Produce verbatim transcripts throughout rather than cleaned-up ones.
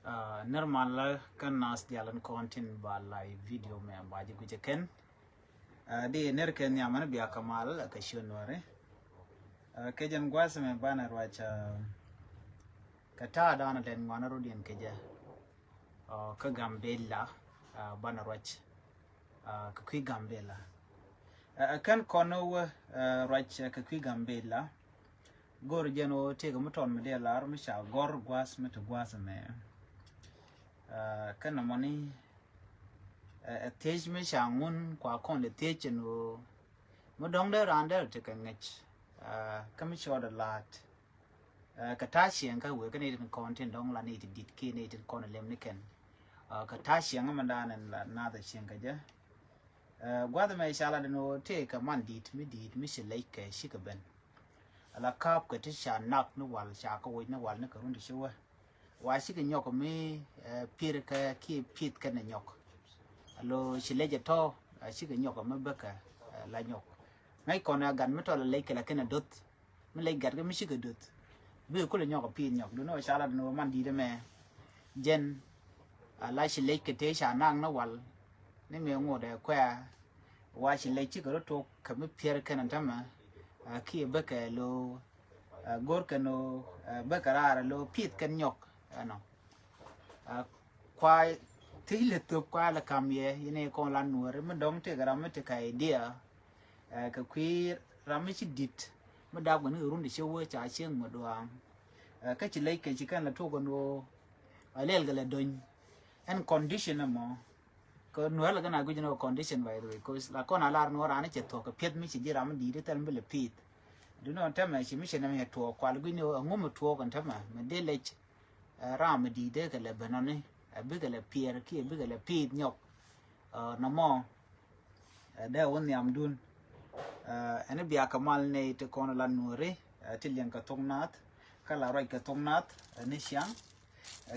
Nir mal la kä nath dial in kɔn tin ba lay video mɛ ba ji̱ guic kɛn. Di nir kɛ nhiam ni bia kɛ mal kɛ ciö nuɔri. Kɛ jɛn gua̱th mɛ banɛ ruac kɛ ta̱a̱ danɛ lɛn ŋuan rut yɛn kɛ jɛ. Kä Gambella banɛ ruac kɛ kui̱ Gambella. Kɛn kɔn wä ruac kɛ kui̱ Gambella. Go̱r jɛn ɣöö tëëkɛ mi tɔn mi dee lar mi ca gɔ̱r gua̱th mi ti gua̱th ɛmɛ. Kä nɔmɔni ɛ thiec mi ca ŋun kua kɔn lɛ thiec ɛn ɣöö mi dɔ̱ŋ dee raan dee ti kɛ ŋäc kä mi cɔɔdɛ la̱a̱t. Kɛ ta̱a̱ ciɛŋ kä wëë kä nɛy tin kɔn tin dɔ̱ŋ la nɛy ti di̱t kiɛ nɛy tin kɔn lɛm ni kɛn. Kɛ ta̱a̱ ciɛŋ mi dan ɛn la naath ɛ ciɛŋ kɛ jɛ. Gua̱th ɛmɛ ca lat ɛn ɣöö tëëkɛ man di̱i̱t mi di̱i̱t mi ci lɛc kɛ cikɛ ben. Ala ka̱a̱p kɛ ti ca nak ni wal ca kä woc ni wal ni kɛ run ti ci wä. Wa cikɛ nyɔk mi pier kɛ kiɛ pieth kɛn ɛ nyɔk. Alo ci lec ɛ tɔ cikɛ nyɔk mi bäkɛ la nyɔk. Ŋäc kɔn ɛ gat mi tɔl ɛ lec kɛ la kɛn ɛ doth. Mi lec gat kɛ mi cikɛ doth. Bi kulɛ nyɔk ɛ pieth nyɔk duni wä ca lat ni wä man di̱i̱t ɛmɛ. Jɛn ala ci lec kɛ tëë ca nak ni wal ni mëë ŋot ɛ kuɛ̈ɛ̈. Wa ci lec cikɛ rɔ tok kɛ mi piɛr kɛn ɛn tämɛ kiɛ bäkɛ lo go̱r kɛn ɣöö bäkɛ raar lo pieth kɛn nyɔk ɛnɔ. Kua thiec lɛ thöp kua lɛ kam yɛ yɛn ɛ kɔn la nuɔri mi dɔ̱ŋ tëëkɛ ram mi ti ka idea. Kɛ kui̱ ram mi ci di̱t mi dap kɛ ni run ti ci wä ca cieŋ mi duaam. Kä ci lec kɛ ci kɛn lɛ tok kɛn ɣöö a lɛl kɛ lɛ dony. Ɛn condition ɛmɔ. Kɛ nuɛl kɛ na guic ni wä condition by the way, 'cause la kɔn a lar ni wä raan cɛ thuɔk kɛ piɛth mi ci ji̱ ram mi di̱i̱t thil mi bi lɛ pi̱i̱th. Duni wä tɛmɛ ci mi cɛ nɛm yɛ tuɔɔk kual guic ni wä ŋu mi tuɔɔk ɛn tɛmɛ mi dee lec. Ram mi di̱i̱t dee kɛ lɛ ben ɔni a bikɛ lɛ piɛr kiɛ bikɛ lɛ pi̱i̱th nyɔk. Nɔmɔ dee wä nhiamdun. Ɛn bia kɛ mal nɛy ti kɔn la nuɔri ti liɛŋ kɛ thok nath kä la ruac kɛ thok nath ni ciaŋ.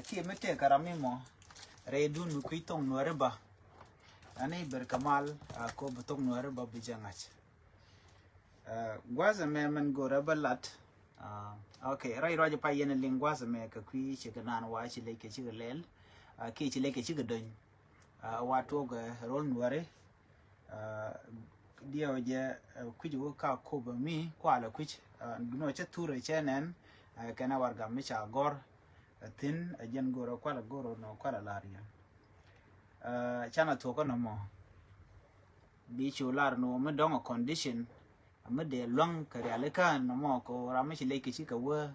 Kiɛ mi tëëkɛ ram mi mɔ rɛydun mi kui̱ thok nuɔri ba. Ani ber kɛ mal ko bi thok nuɔri ba bi jɛ ŋa̱c. Gua̱th ɛmɛ mɛn go̱rɛ bä lat. Ok, rɔy ruac pa yɛn liŋ gua̱th ɛmɛ kɛ kui̱ cikɛ naan wa ci lec kɛ cikɛ lɛl. Kiɛ ci lec kɛ cikɛ dony. Wa tuɔk rol nuɔri. Diɛw jɛ kui̱c wä ka kop mi kualɛ kui̱c. Dunɔ cɛ thurɛ cɛ nɛn kɛnɛ wargam mi ca gɔr. Thin ɛ jɛn go̱rɛ kualɛ go̱rɛ nɔ kualɛ lar yɛn. Canɛ thuɔk kä nɔmɔ. Bi cu lar ni wä mi dɔŋ a condition. A mi dee luaŋ kɛ rialikä nɔmɔ kɛ wä ram mi ci lec kɛ cikɛ wä.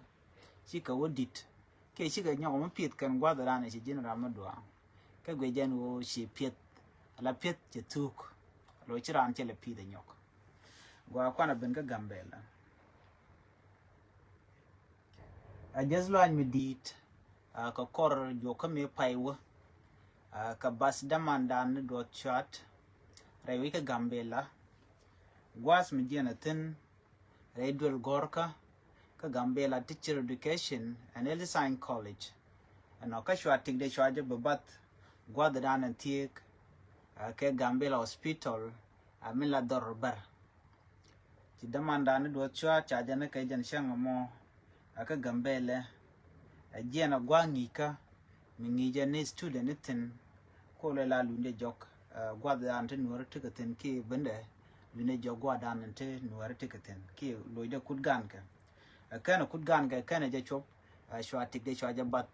Cikɛ wä dit. Kɛ cikɛ nyɔk mi pieth kɛn gua̱th ran ci ji̱n ram mi duaŋ. Kɛ guic jɛn wä ci pieth. Ala pieth ci thuk. Lo ci ran cɛ lɛ pieth a nyɔk. Gua kuan a ben kä Gambella. A jɛth luany mi di̱i̱t. Kɛ kɔr juɔkä mi pay wä. Kɛ bath dämandan ni duɔth cuat rɛy wi̱c kä Gambella. Gua̱th mi jiɛn a thi̱n rɛy duel gɔ̱rkä kä Gambella Teacher Education and Early Science College. Ɛnɔ kä cua tik de cua jɛ bi bath gua̱thdan ɛn thiek. Kɛ Gambella Hospital a mi la dhɔr bär. Ci dämandan ni duɔth cuat ca jɛ ni kɛ jɛn cäŋ ɛmɔ. Ɛ kä Gambella ɛ jiɛn ɛ gua̱a̱ ŋi̱i̱kä mi ŋi̱i̱cɛ ni student ni thi̱n. Kolɛ la luny jɛ jɔk gua̱thdan ti nuɔ̱ɔ̱ri ti kɛ thi̱n kiɛ bendɛ luny jɛ jɔk gua̱thdan ti nuɔ̱ɔ̱ri ti kɛ thi̱n kiɛ loc dɛ kut gankɛ. Ɛ kɛn ɛ kut gankɛ kɛn ɛ jɛ cop. Cua tik dee cua jɛ bath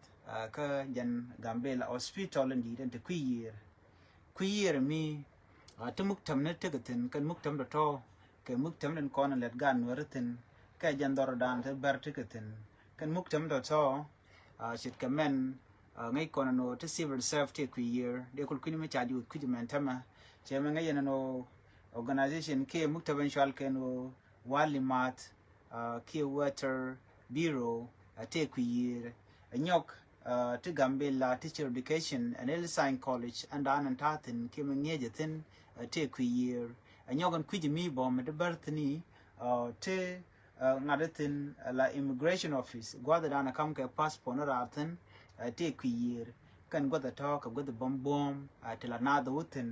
kä jɛn Gambella Hospital in di̱i̱t ɛn ti kui̱ yiëër. Kui̱ yiëër mi ti muk täm ni tekɛ thi̱n kɛn muk täm tɔ̱tɔ̱ kɛ muk täm tin kɔn lɛt gan nuɛri thi̱n. Kɛ jɛn dhɔr dan ti bɛr tekɛ thi̱n kɛn muk täm tɔ̱tɔ̱. Ce̱tkɛ mɛn ŋäc kɔn ɛn ɣöö ti civil serve ti kui̱ yiëër dee kul kui̱ni mi ca juuth kui̱c mɛn tämɛ. Cɛ mɛ ŋäc yɛn ɛn ɣöö organization kiɛ muk täm in cual kɛn ɣöö wali math kiɛ water bureau a tëë kui̱ yiëër. Ɛ nyɔk ti Gambella Teacher Education and Early Science College ɛn daan ɛn ta̱a̱ thi̱n kiɛ mi ŋi̱eec ɛ thi̱n a tëë kui̱ yiëër. Ɛ nyɔk ɛn kui̱c mi bɔ mi ti bär thi̱ni ti ŋa̱t ɛ thi̱n la immigration office gua̱th ɛ daan ɛ ka̱m kɛ passport ni raar thi̱n a tëë kui̱ yiëër. Kɛn gua̱th ɛ tɔ̱ kɛ gua̱th ɛ bäm buɔ̱ɔ̱m a ti la naath ɛ wä thi̱n.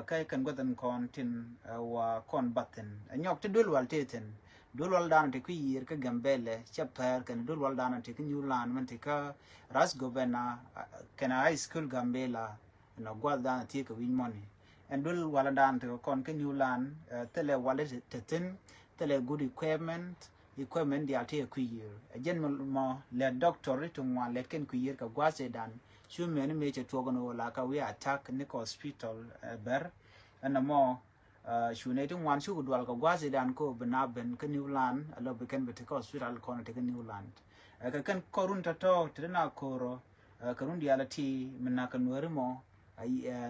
Kä kɛn gua̱th ɛn kɔn tin wa kɔn bath thi̱n ɛ nyɔk ti duel wal tëë thi̱n. Duel wal dan ti kä yiër kä Gambela cɛ pɛr kɛn duel wal dan ti kä New Land mɛn ti kä Ras Governor kɛn high school Gambela. Nɔ guath dan ti kä wi̱ny mɔni. Ɛn duel wal dan ti kɔn kä New Land thilɛ wal ti thin, thilɛ good equipment, equipment dial ti kä yiër. Ɛ jɛn mɔ lɛ doctor ti ŋuan lɛ kɛn kä yiër kɛ guath dan. Cu mɛn mi cɛ tuɔk ni wala ka wi̱i̱ attack ni kä hospital bɛr. Ɛn mɔ Cu nɛy ti ŋuan cuk dual kɛ gua̱a̱th idan ko bi na ben kä New Land a lɔ bi kɛn bi ti kä hospital kɔn ti kä New Land. Kɛ kɛn kɔ run tɔtɔ ti na koro kɛ run dial ti mi na kɛ nuɛri mɔ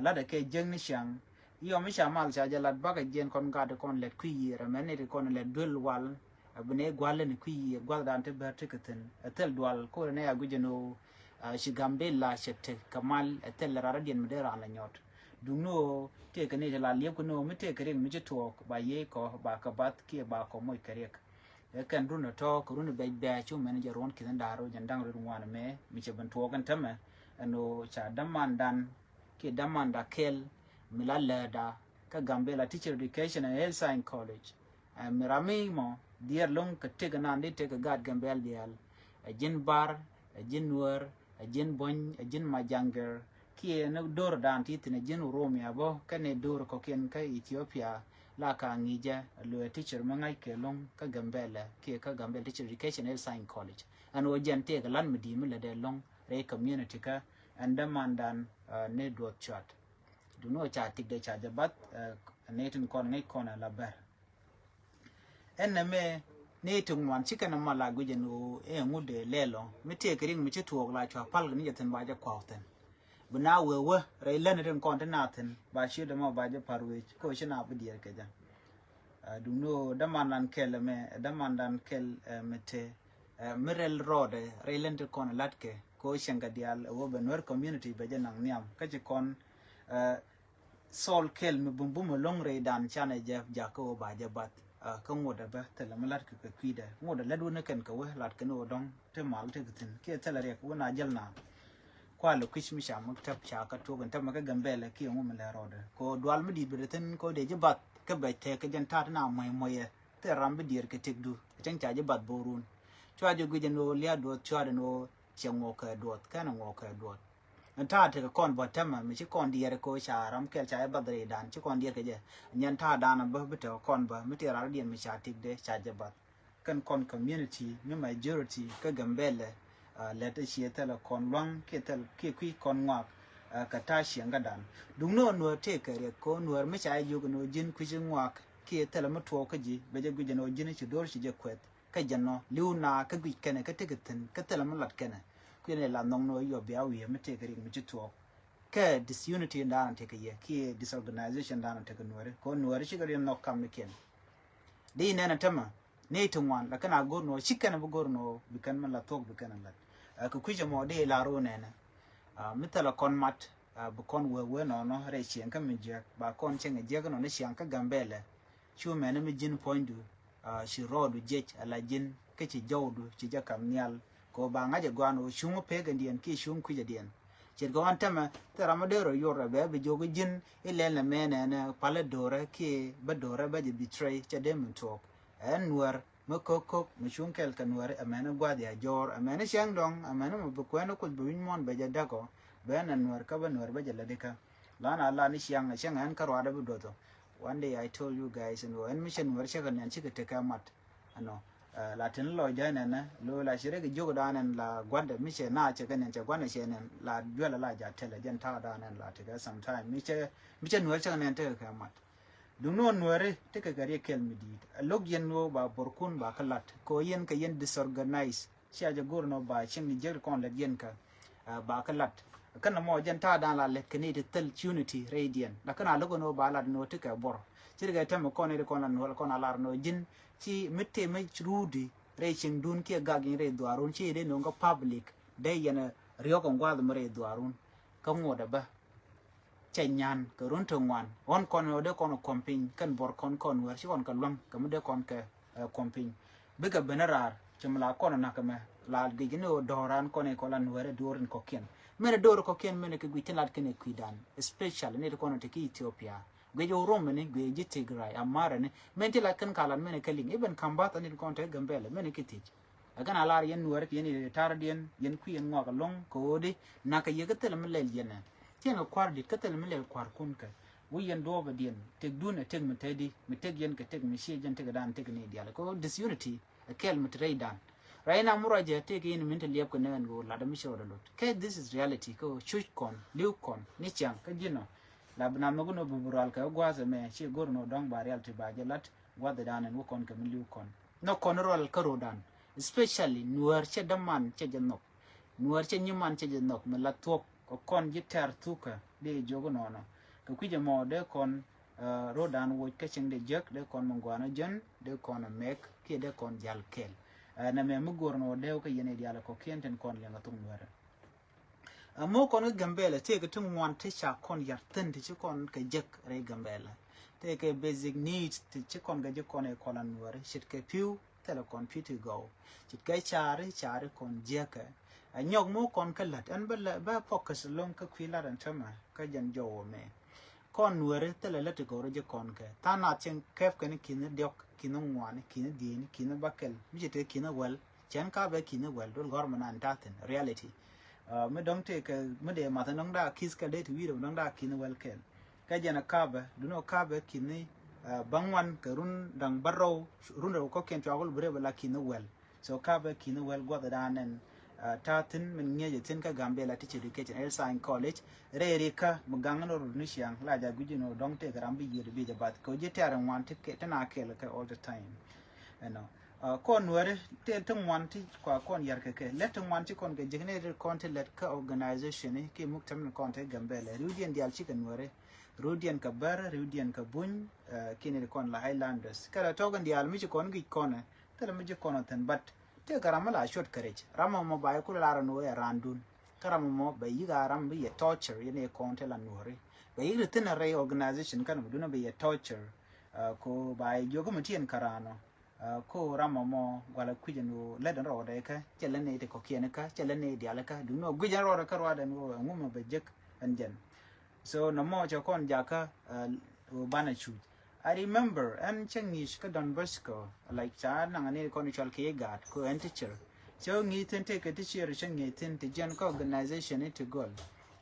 latdɛ kɛ jek ni ciaŋ. Iɔ mi ca mal ca jɛ lat bakɛ jiɛn kɔn gat kɔn lɛt kui̱ yiër ɛmɛn ni ti kɔn lɛt duel wal. Bi nɛ gua̱l ni kui̱ yiër gua̱th dan ti bɛr ti kɛ thin ɛ thil dual ko nɛ a guic ɛn ɣöö ci Gambela cɛ tek kɛ mal ɛ thil rat radiɛn mi dee ran la nyɔt. Duŋni ɣöö tëëkɛ ni ti la liɛp kɛ ni ɣöö mi tëëkɛ riɛk mi ci tuɔɔk ba yiëë kɔ ba kɛ bath kiɛ ba kɔ moc kɛ riɛk. Ɛ kɛn run ɛ tɔ̱ kɛ run ɛ bɛc bɛ̈ɛ̈ cu mɛn jɛ ruɔ̱n ki̱n da̱r ɣöö jɛn da̱ŋ run ŋuan ɛmɛ mi cɛ ben tuɔɔk ɛn tämɛ. Ɛn ɣöö ca dämandan kiɛ dämanda kɛl mi la lääda kä Gambela Teacher Education and Health Science College. Ɛ mi ram mi mɔ diɛɛr lo̱ŋ kɛ tëk ɛnan di tëk kɛ gaat Gambela diaal. Ɛ ji̱n Bar, ɛ ji̱n Nuäär, ɛ ji̱n Buɔ̱ny, ɛ ji̱n Majaŋgɛr. Kiɛ ni do̱r dan ti thi̱n ɛ ji̱n Oromia bä kɛnɛ do̱r kɔkiɛn kä Ethiopia. La ka ŋi̱i̱cɛ ɛ lo̱ ɛ teacher mi ŋa̱c kɛ lo̱ŋ kä Gambela kiɛ kä Gambela Teacher Education Health Science College. Ɛn ɣöö jɛn tëëkɛ lat mi di̱i̱t mi lätdɛ lo̱ŋ rɛy community kä ɛn dämandan ni duɔth cuat. Duŋni ɣöö ca tikdɛ ca jɛ bath ɛ nɛy tin kɔn ŋäc kɔn ɛ la bɛr. Ɛn nɛmɛ nɛy ti ŋuan ci kɛn ɛ mal a guic ɛn ɣöö ɛ ŋut dee lɛl ɔ mi tëëkɛ riɛk mi ci tuɔɔk la cua pal kɛ ni jɛ thi̱n ba jɛ kua̱k thi̱n. Bi na wee wee rɛy län tin kɔn ti na thi̱n ba ciötdɛ mɔ ba jɛ pa̱r wec ko ci na bi diɛɛr kɛ jɛ. Duŋni ɣöö dämandan kɛl ɛmɛ ɛ dämandan kɛl ɛ mi te ɛ mi rɛl rɔɔdɛ rɛy län ti kɔn ɛ la̱tkɛ ko cieŋkɛ diaal ɛ wee bɛ Nuer community bɛ jɛ naŋ nhiam kä ci kɔn ɛ Thɔɔl kɛl mi bumbum ɛlɔ̱ŋ rɛydan canɛ jɛ jakä ɣöö ba jɛ bath. Kä ŋuɔ̱t ɛ bä thilɛ mi la̱t kɛ kɛ kui̱dɛ ŋuɔ̱t ɛ lät wä ni kɛn kɛ wä la̱t kɛ ni ɣöö dɔ̱ŋ ti mal ti kɛ thi̱n kiɛ thilɛ riɛk wä na jäl na. Kualɛ kui̱c mi ca mi tɛp ca kä tuɔk in tɛp mɛ kä Gambela kiɛ ŋu mi lɛ rɔɔdɛ kɛ ɣöö dual mi di̱i̱t bi dee thi̱n kɛ ɣöö dee ji̱ bath kä bɛc tɛk kɛ jɛn ta̱a̱ ti na muɛc muɛcɛ. Thil ram bi diɛɛr kɛ tëkdu cäŋ ca ji̱ bath bo̱o̱run. Cua jɛ guic ɛn ɣöö lia̱a̱ duɔth cua̱t ɛn ɣöö ciɛ ŋuɔk kɛ duɔth kɛn ɛ ŋuɔk kɛ duɔth. Ɛn ta̱a̱ tekɛ kɔn bä tämɛ mi ci kɔn diɛɛr ko ca ram kɛl ca jɛ bath rɛydan ci kɔn diɛɛr kɛ jɛ. Nyɛn ta̱a̱ dan bä bi tekɛ kɔn bä mi ti ram diɛn mi ca tik dee ca jɛ bath. Kɛn kɔn community mi majority kä Gambela lɛt ɛ ciɛ thilɛ kɔn luaŋ kiɛ thil kiɛ kui̱ kɔn ŋuak. Kɛ ta̱a̱ ciɛŋ kä dan duŋni ɔ Nuäär tëëkɛ riɛk ko Nuäär mi ca jɛ jiök ɛn ɣöö ji̱n kui̱ci ŋuak kiɛ thilɛ mi tuɔɔk kä ji̱ bɛ jɛ guic ɛn ɣöö ji̱n ci do̱r ci jɛ kuɛth. Kä jɛn nɔ li̱w na kä guic kɛnɛ kä tekɛ thi̱n kä thilɛ mi lat kɛnɛ. Kui̱n ɛ la nhɔk ni ɣöö yuɔ bia wi̱i̱ mi tekɛ riɛk mi ci tuɔɔk. Kɛ disunity in da̱a̱n tekɛ yɛ kiɛ disorganization da̱a̱n tekɛ Nuääri kɛ ɣöö Nuääri cikɛ riɛn nhɔk kam ni kiɛn. Di nɛn ɛ tämɛ ni ti ŋuan la kɛn a go̱r ni ɣöö ci kɛnɛ bi go̱r ni ɣöö bi kɛn mi la thuɔ̱k bi kɛn ɛ lat. Kɛ kui̱c ɛmɔ di la ro̱o̱ nɛnɛ. Mi thilɛ kɔn mat bi kɔn wee wee nɔnɔ rɛy ciɛŋ kä mi jiäk ba kɔn cieŋ ɛ jiäk nɔnɔ ciaŋ kä Gambela. Cu mɛni mi ji̱n puɔ̱nydu ci rɔɔdu jiɛc ala ji̱n kä ci jɔwdu ci jɛ kam nhial. Kɛ ɣöö ba ŋa̱c ɛ gɔaa ni ɣöö cuŋ pekɛndiɛn kiɛ cuŋ kui̱cädiɛn. Ce̱tkɛ ɣän tämɛ thil ram mi dee rɔ yuɔr ɛ bɛ bi jiök i̱ ji̱n i̱ lɛl nɛ mɛ nɛnɛ pal i̱ do̱rɛ kiɛ bä do̱rɛ bä jɛ betray cɛ dee mi tuɔɔk. Ɛn Nuäär mi ko̱k ko̱k mi cuŋ kɛl kɛ Nuääri ɛmɛni gua̱a̱th ya jɔɔr ɛmɛni cäŋ dɔ̱ŋ ɛmɛni mi bi kuɛn i̱ kuc bi wi̱ny muɔ̱ɔ̱n bɛ jɛ däk ɔ. Bɛ ɛn ɛ Nuäär kä bä Nuäär bä jɛ lätdi kä. Lan a lan i̱ ciaŋ ɛ cäŋ ɛn kä ruaadɛ bi duɔth ɔ. One day I told you guys ɛn ɣöö ɛn mi cɛ Nuäär cäkɛ nɛn cikɛ tekɛ mat. Ɛnɔ la tin lɔcdä nɛnɛ lo̱ la ci rɛk jiök dan ɛn la gua̱ndɛ mi cɛ na cɛ kɛ nɛn cɛ gua̱ndɛ cɛ nɛn la juɛlɛ la ja̱ tɛlɛ jɛn ta̱a̱ dan ɛn la tekɛ sometime mi cɛ mi cɛ Nuäär cäkɛ nɛn tekɛ kɛ mat. Duŋni ɣöö Nuääri tekɛ kɛ riɛk kɛl mi di̱i̱t ɛ lo̱k yɛn ɣöö ba bo̱rkun ba kä la̱t kɛ ɣöö yɛn kɛ yɛn disorganize. Cia jɛ go̱r nɔ ba cieŋ ni jiäk ti kɔn lät yɛn kä ba kä lat. Kä nɔmɔ jɛn ta̱a̱ dan la lät kɛ ni ti thil ci unity rɛydiɛn la kä na lo̱k nɔ ba lat nɔ ti kɛ bor. Ci ri kɛ tɛm kɔn ni ti kɔn la nuɔl kɔn a lar nɔ ji̱n ci mi ti mi ruudi rɛy cieŋ dun kiɛ gak in rɛy dhuarun ci dee nɔ kä public dee yɛn riɔk in gua̱th mi rɛy dhuarun. Kä ŋuɔt ɛ bä. Cɛ nyan kɛ run ti ŋuan ɣɔn kɔn ɣöö dee kɔn kuɔm piny kɛn buɔr kɔn kɔn Nuäär ci kɔn kɛ luäŋ kɛ mi dee kɔn kɛ kuɔm piny. Bikɛ ben raar ci mi la kɔn nak kɛ mɛ la gi̱c ni ɣöö dɔ̱ran kɔn i̱ kɔn la Nuäär i̱ do̱r in kɔ̱kiɛn. Mɛn i̱ do̱r kɔ̱kiɛn mɛn i̱ kɛ gui̱c tin lat kɛn i̱ kui̱dan especially ni ti kɔn i̱ ti ki Ethiopia. Guic ɣä rom mɛni, guic ji̱ Tigray, Amhara ni. Mɛn ti la kɛn kalan mɛni kɛ liŋ. Iben Kambata ni kɔn te Gambɛlɛ mɛni ki thiec. Ɛ kɛn a lar yɛn Nuäärä kɛ yɛn i̱ tar diɛn, yɛn kui̱ yɛn ŋɔak ɛlɔ̱ŋ kɛ ɣöö di nak kɛ yɛ kä thilɛ mi lɛl yɛn ɛ. Tiɛn kɛ kua̱r di̱t kä thilɛ mi lɛl kua̱r kun kɛ. Wi̱i̱ yɛn duɔɔpä diɛn, tëkdun ɛ tëk mi te di, mi tëk yɛn kɛ tëk mi cie jɛn tëk dan tëk ni diaal. Kɛ ɣöö disunity ɛ kɛl mi te rɛydan. Rɛy na mi ruacɛ tëk in min te liɛp kɛ nɛn kɛ ɣöö lat mi ci rɔɔdɛ lot. Kɛ this is reality kɛ ɣöö cuc kɔn, li̱w kɔn, ni ciaŋ kä ji̱n ɔ. La bi na nhɔk inɔ bi bi rual kɛ gua̱a̱th ɛmɛ, ci go̱r inɔ dɔ̱ŋ ba rial ti ba jɛ lat gua̱a̱th dan ɛn wä kɔn kɛ mi li̱w kɔn. Nhɔk kɔn rual kä ro̱dan, especially Nuäär cɛ däman cɛ jɛ nhɔk. Nuäär cɛ nyiman cɛ jɛ nhɔk mi la thuɔ̱k kɛ kɔn ji̱ tɛr thukä dee jiök inɔnɔ. Kɛ kui̱c ɛmɔ dee kɔn, eh, ro̱dan woc kä cieŋ dee jek, dee kɔn mi gua̱a̱n ɔ jɛn, dee kɔn ɛ mɛk kiɛ dee kɔn jal kɛl. Eh, nɛmɛ mi go̱r inɔ dee wä kä yɛn i̱ diaal ɛ kɔ̱kiɛn tin kɔn liɛŋ ɛ thok Nuäärä. Ɛ mɔ kɔn kä Gambɛlɛ tëëkɛ ti ŋuan ti ca kɔn yar thi̱n ti ci kɔn kɛ jek rɛy Gambɛlɛ. Tëëkɛ basic needs ti ci kɔn kɛ jek kɔn ɛ kɔn la Nuäärä, ce̱tkɛ pi̱w, thilɛ kɔn pi̱w ti gɔw. Ce̱tkɛ caari, caari kɔn jiäkɛ. Ɛ nyɔk mɔ kɔn kä la̱t, ɛn bä lɛ, bä focus ɛlɔ̱ŋ kä kui̱ la̱t ɛn tämɛ, kä jɛn jɔwä mɛ. Kɔn Nuäärä thilɛ lät ti gɔw rɔ jek kɔn kɛ. Tha̱a̱ŋ nath cieŋ kɛp kɛn ki̱n diɔ̱k, ki̱n ŋuan, ki̱n dhi̱i̱n, ki̱n bäkɛl, mi ce̱tkɛ ki̱n wäl. Cɛn ka bɛ ki̱n wäl, duɔl gɔ̱r mi nan ta̱thi̱n, reality. Ah, mi dɔ̱ŋ tëëkɛ, mi dee math dɔ̱ŋ daa ki̱th kɛl dee ti wi̱i̱dɛ mi dɔ̱ŋ daa ki̱n wäl kɛl. Kä jɛn a ka bɛ, duno ka bɛ ki̱n, ah, bäŋuan kɛ run da̱ŋ bärɔw, run rɛw kɔ̱kiɛn cua kul bi rɛw bɛ la ki̱n wäl. So ka bɛ ki̱n wäl gua̱th dan ɛn, ah, ta̱thi̱n min ŋi̱eec thi̱n kä Gambɛlɛ Teacher Education, Health Science College, rɛy rikä mi gaŋ ni rut ni ciaŋ, la ja gui̱c ni dɔ̱ŋ tëëkɛ ram bi yiëëd bi jɛ bath. Kɛ ji̱ tɛ̈r ŋuan ti kɛ, ti na kɛl kɛ all the time. Ɛnɔ. Ah, kɔn Nuäärä, ti, ti ŋuan ti kua kɔn yar kɛ kɛ. Lät ti ŋuan ci kɔn kɛ jek ni ri kɔn ti lät kä organization ni, ki muktam ni kɔn ti Gambɛlɛ. Riwdiɛn diaal cikɛ Nuäärä. Riwdiɛn kɛ Bär, riwdiɛn kɛ Buny, ah, ki ni ri kɔn la Highlanders. Kɛ la tɔk in diaal mi ci kɔn gi̱c kɔn ɛ, thilɛ mi ci kɔn ɔ thi̱n, but tëëkɛ ram mi la cuɔt kɛ rɛc. Ram mɔ mɔ ba i̱ kulɛ la rɔ ni wee randun. Kä ram mɔ bɛ yi̱k a ram bi yɛ torture, yɛn i̱ kɔn ti la Nuäärä. Bɛ yi̱k ri thi̱n a rɛy organization kɛn mɔ dun a bi yɛ torture. Ah, ko ba i̱ jiök mi ti yɛn kä raan ɔ. Ah, ko ram mɔ mɔ gualɛ kui̱c ɛn ɣöö lät ɛn rɔɔdɛ kä, cɛ lät ni ti kɔ̱kiɛn kä, cɛ lät ni diaal kä, duundɛ guic ɛn rɔɔdɛ kä ruaadɛ ɛn ɣöö ɛŋu mɛ bɛ jek ɛn jɛn. So nɔmɔ cɛ kɔn jakä, ah, ɣöö banɛ cuc. I remember ɛn cä ŋi̱i̱c kä Don Bosco, like ca naŋ ni kɔn cɔl kɛ i̱ gaat ko ɛn teacher. Cä ŋi̱i̱c thi̱n tëëkɛ teacher cä ŋi̱i̱c thi̱n ti jɛn kä organization ni ti gɔl.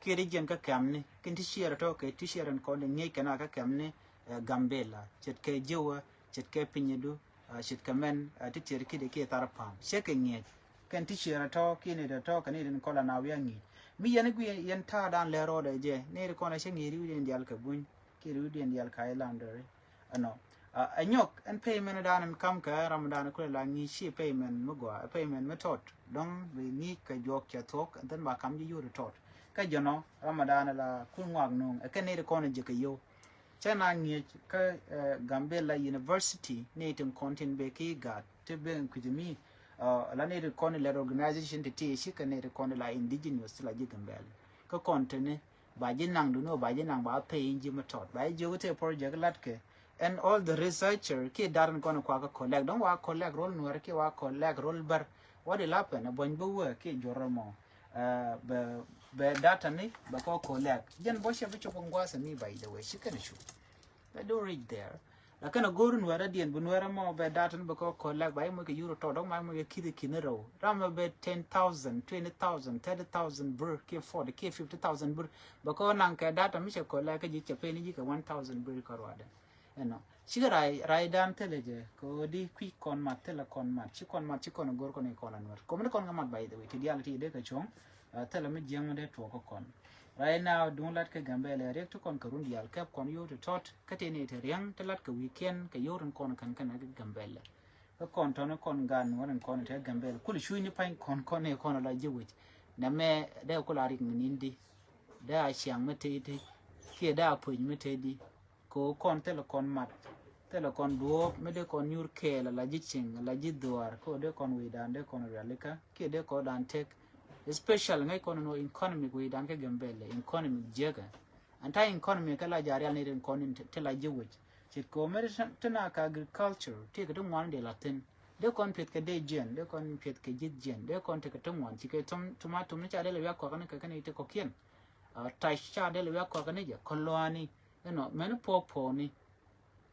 Kiɛ ti jɛn kä kɛmni, kin teacher tɔ kɛ teacher ɛn kɔn di ŋi̱i̱c kɛ na kä kɛmni, eh, Gambɛla, ce̱tkɛ jiwä, ce̱tkɛ pinydu, ah, ce̱tkɛ mɛn, ah, ti tiɛɛr ki̱dɛ kiɛ thar pa̱a̱m. Cɛ kɛ ŋi̱eec. Kɛn ti ciɛɛr a tɔ̱ kiɛ nɛy tɔ̱ kɛ nɛy tin kɔl a na wi̱i̱ a ŋi̱i̱c. Mi yɛn i̱ guiɛ yɛn ta̱a̱ dan lɛr rɔɔdɛ jɛ. Nɛy ti kɔn a cä ŋi̱i̱c ri̱wdiɛn diaal kɛ Buny kiɛ ri̱wdiɛn diaal kɛ Highlanders. Ɛnɔ. Ah, ɛ nyɔk ɛn payment dan ɛn kam kɛ ram dan kulɛ la ŋi̱i̱c ci payment mi gɔaa, payment mi tɔt. Dɔ̱ŋ bi ŋi̱i̱c kɛ juɔk cɛ thuɔ̱k, and then ba kam ji̱ yio̱w ti tɔt. Kä jɛn ɔ ram dan la kun ŋuak nuŋ. Ɛ kɛn nɛy ti kɔn a jɛ kɛ yio̱w. Cä na ŋi̱eec kä, eh, Gambela University ni tin kɔn tin bɛ ki gaat ti ben kui̱c mi, eh, la ni tin kɔn lɛt organization ti ti ci kä ni tin kɔn la indigenous ti la ji̱ Gambela. Kä kɔn ti ni ba ji̱ naŋ duni ba ji̱ naŋ ba pay in ji̱ mi tɔt. Ba ji̱ jiök ti project lat kɛ. And all the researcher ki dat in kɔn kua kä collect. Dɔ̱ŋ wa collect rol Nuɛr ki wa collect rol Bär. What will happen? A buɔ̱ny bä wee ki jor mɔ. Eh, bɛ, bɛ data ni bɛ kɔ collect. Jɛn bɔ cɛ bi cop in gua̱a̱th ni, by the way, ci kɛn cu. Bɛ do reach there. Lakin a go̱o̱r Nuɛrä diɛn bi Nuɛrä mɔ bɛ data ni bɛ kɔ collect, ba i̱ moc kɛ euro tɔt, dɔ̱ŋ ma i̱ moc kɛ ki̱th ki̱n rɛw. Ram mɛ bɛ ten thousand, twenty thousand, thirty thousand birr, kiɛ forty, kiɛ fifty thousand birr. Bɛ kɔ naŋ kɛ data mi cɛ collect kä ji̱ cɛ pay ni ji̱ kɛ one thousand birr kä ruadɛ. Ɛnɔ. Cikɛ ray, raydan thilɛ jɛ, kɛ ɣöö di kui̱ kɔn mat, thilɛ kɔn mat, ci kɔn mat, ci kɔn go̱r kɔn i̱ kɔn la Nuɛr. Kɔmni kɔn kɛ mat, by the way, ti diaal ti dee kɛ cuɔ̱ŋ, ah, thilɛ mi jiäŋ dee tuɔɔk kä kɔn. Right now, duŋ lat kɛ Gambɛlɛ, riɛk ti kɔn kɛ run diaal, kɛp kɔn yio̱w ti tɔt, kä ti ni ti riäŋ, ti lat kɛ weekend, kɛ yio̱w tin kɔn kɛn kɛn kɛ Gambɛlɛ. Kä kɔn tɔni kɔn gaat Nuɛr in kɔn ti Gambɛlɛ, kul cuc ni pa̱ny kɔn, kɔn ni kɔn la ji̱ wec. Nɛmɛ, dee kul a rik mi ni̱n di, dee a ciaŋ mi tëë di, kiɛ dee a puc mi tëë di. Kɛ ɣöö kɔn thilɛ kɔn mat, thilɛ kɔn duɔ̱ɔ̱p mi dee kɔn nyuur kɛɛl ala ji̱ cieŋ, ala ji̱ dhuaar, kɛ ɣöö dee kɔn wi̱i̱dan dee kɔn rialikä kiɛ dee kɔn dan tek. Especially ŋäc kɔn nɔ economic wi̱i̱dan kä Gambɛlɛ, economic jiäkä. Ɛn ta̱a̱ economic kä la ja̱ rial ni rin kɔn in ti la ji̱ wec. Ce̱tkɛ ɣöö mi ti na kɛ agriculture, ti kɛ ti ŋuan dee la thi̱n. Dee kɔn piɛth kɛ dee jiɛn, dee kɔn piɛth kɛ ji̱th jiɛn, dee kɔn tekɛ ti ŋuan, ci kɛ tum, tum a tum ni ca dee la wiak kɔakani kɛ kɛn iti kɔkiɛn. Ah, tac ca dee la wiak kɔakani jɛ, kɔluani. Ɛnɔ mɛni puɔk puɔkni.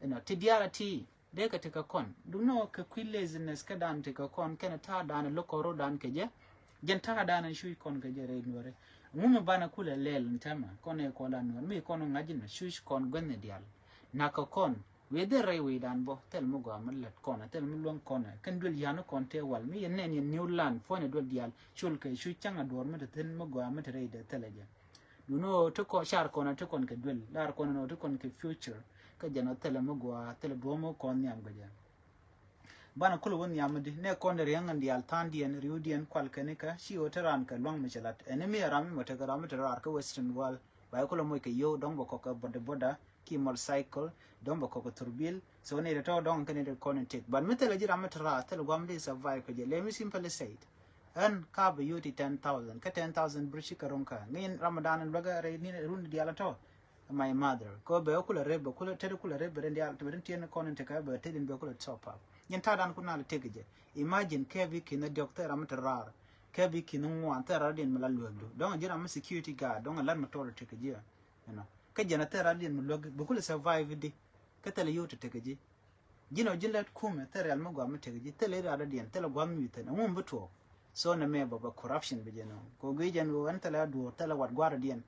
Ɛnɔ ti diaal a ti dee kɛ ti kɛ kɔn. Dunɔ kɛ kui̱ laziness kä dan ti kɛ kɔn kɛnɛ ta̱a̱ dan lo̱k kɔn ro̱dan kɛ jɛ. Jɛn ta̱a̱ dan cuc kɔn kɛ jɛ rɛy nuɔri. Ŋu mi banɛ kulɛ lɛl ni tɛmɛ kɔn ɛ kɔn la nuɔri mi kɔn ŋa̱c ni cuc kɔn guänh ni diaal. Nak kɛ kɔn wi̱i̱ dhil rɛy wi̱i̱ dan bɔ thil mi gɔaa mi lät kɔn thil mi luäŋ kɔn kɛn duel yan kɔn tëë wal mi yɛn nɛn yɛn new land puɔ̱nyɛ duel diaal. Col kɛ cuc caŋ a duɔr mi te thi̱n mi gɔaa mi te rɛy dee thilɛ jɛ. Duno ti kɔn car kɔn ti kɔn kɛ duel lar kɔn nɔ ti kɔn kɛ future. Kä jɛn ɔ thilɛ mi gua thilɛ duɔm mi kɔn nhiam kɛ jɛ. Banɛ kulɛ wä nhiam di nɛ kɔn riɛŋ in dial than diɛn riw diɛn kual kɛ ni kä ci ɔ ti ran kɛ luaŋ mi cɛ lat ɛn mi ram mi mɔ tekɛ ram mi te rar kä western world. Ba kulɛ moc kɛ yow dɔŋ bɛ kɔk kɛ boda boda ki motorcycle dɔŋ bɛ kɔk kɛ thurbil. So ni te tɔ dɔŋ kɛ ni te kɔn in tek but mi thilɛ ji ram mi te rar thilɛ guam di survive kɛ jɛ let me simply say it. Ɣän ka bɛ yoti ten thousand kä ten thousand bir ci kɛ ro̱ŋ kä ŋi̱n Ramadan in luäkä rɛy ni run diaal a tɔ. My mother kɛ bɛ kulɛ rep bɛ kulɛ tet kulɛ rep bɛ rin diaal bɛ rin tiɛn kɔn in tekä bɛ tet in bɛ kulɛ top up. Nyin ta̱a̱ dan kun nal tek jɛ. Imagine kɛ bi ki̱n diɔk thɛ ram te rar kɛ bi ki̱n ŋuan thɛ rar din mi la luäk du dɔŋ ji̱ ram mi security guard dɔŋ lat mi tɔr tek ji̱. Kä jɛn a thɛ rar din mi luäk bɛ kulɛ survive di. Kä thɛ la yoti tek ji̱. Ji̱n ɔ ji̱n lät kumɛ thilɛ rial mi guam mi tek ji̱ thilɛ rial dɔ̱diɛn thilɛ guam mi wi̱i̱ thi̱n ɛŋu mi bi tuɔɔk. So nɛ mɛ bä bä corruption bi jɛ nööŋ kɛ gui̱c jɛn ɣöö ɛn thilɛ duɔ̱ɔ̱r thilɛ wat gua̱r dɔ̱diɛn.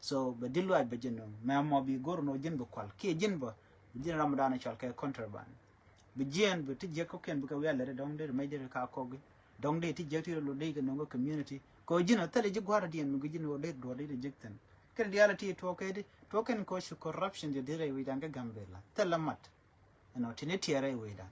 So bɛ di̱t luaac bɛ jɛ nööŋ mɛ mɔ bi go̱r nɔ ji̱n bi kual kiɛ ji̱n bä bi ji̱n ram dan cɔal kɛ contraband. Bi jiɛn bi ti jiäk kɔ̱kiɛn bi kɛ wial lɛt dɔ̱ŋ dee mec dee ka kɔk gi̱ dɔ̱ŋ dee ti jiäk ti rɛ lo dee kɛ nööŋ kɛ community. Kɛ ɣöö ji̱n ɔ thilɛ ji̱ gua̱r dɔ̱diɛn mi gui̱c ji̱n ɣöö dee duɔ̱ɔ̱r dee ti jiäk thi̱n. Kɛn diaal ti tuɔɔk kɛ di tuɔɔk kɛn kɛ ci corruption di di rɛy wi̱i̱ dan kɛ Gambela thilɛ mat. Ɛnɔ tini tiɛɛrɛ i̱ wecdan.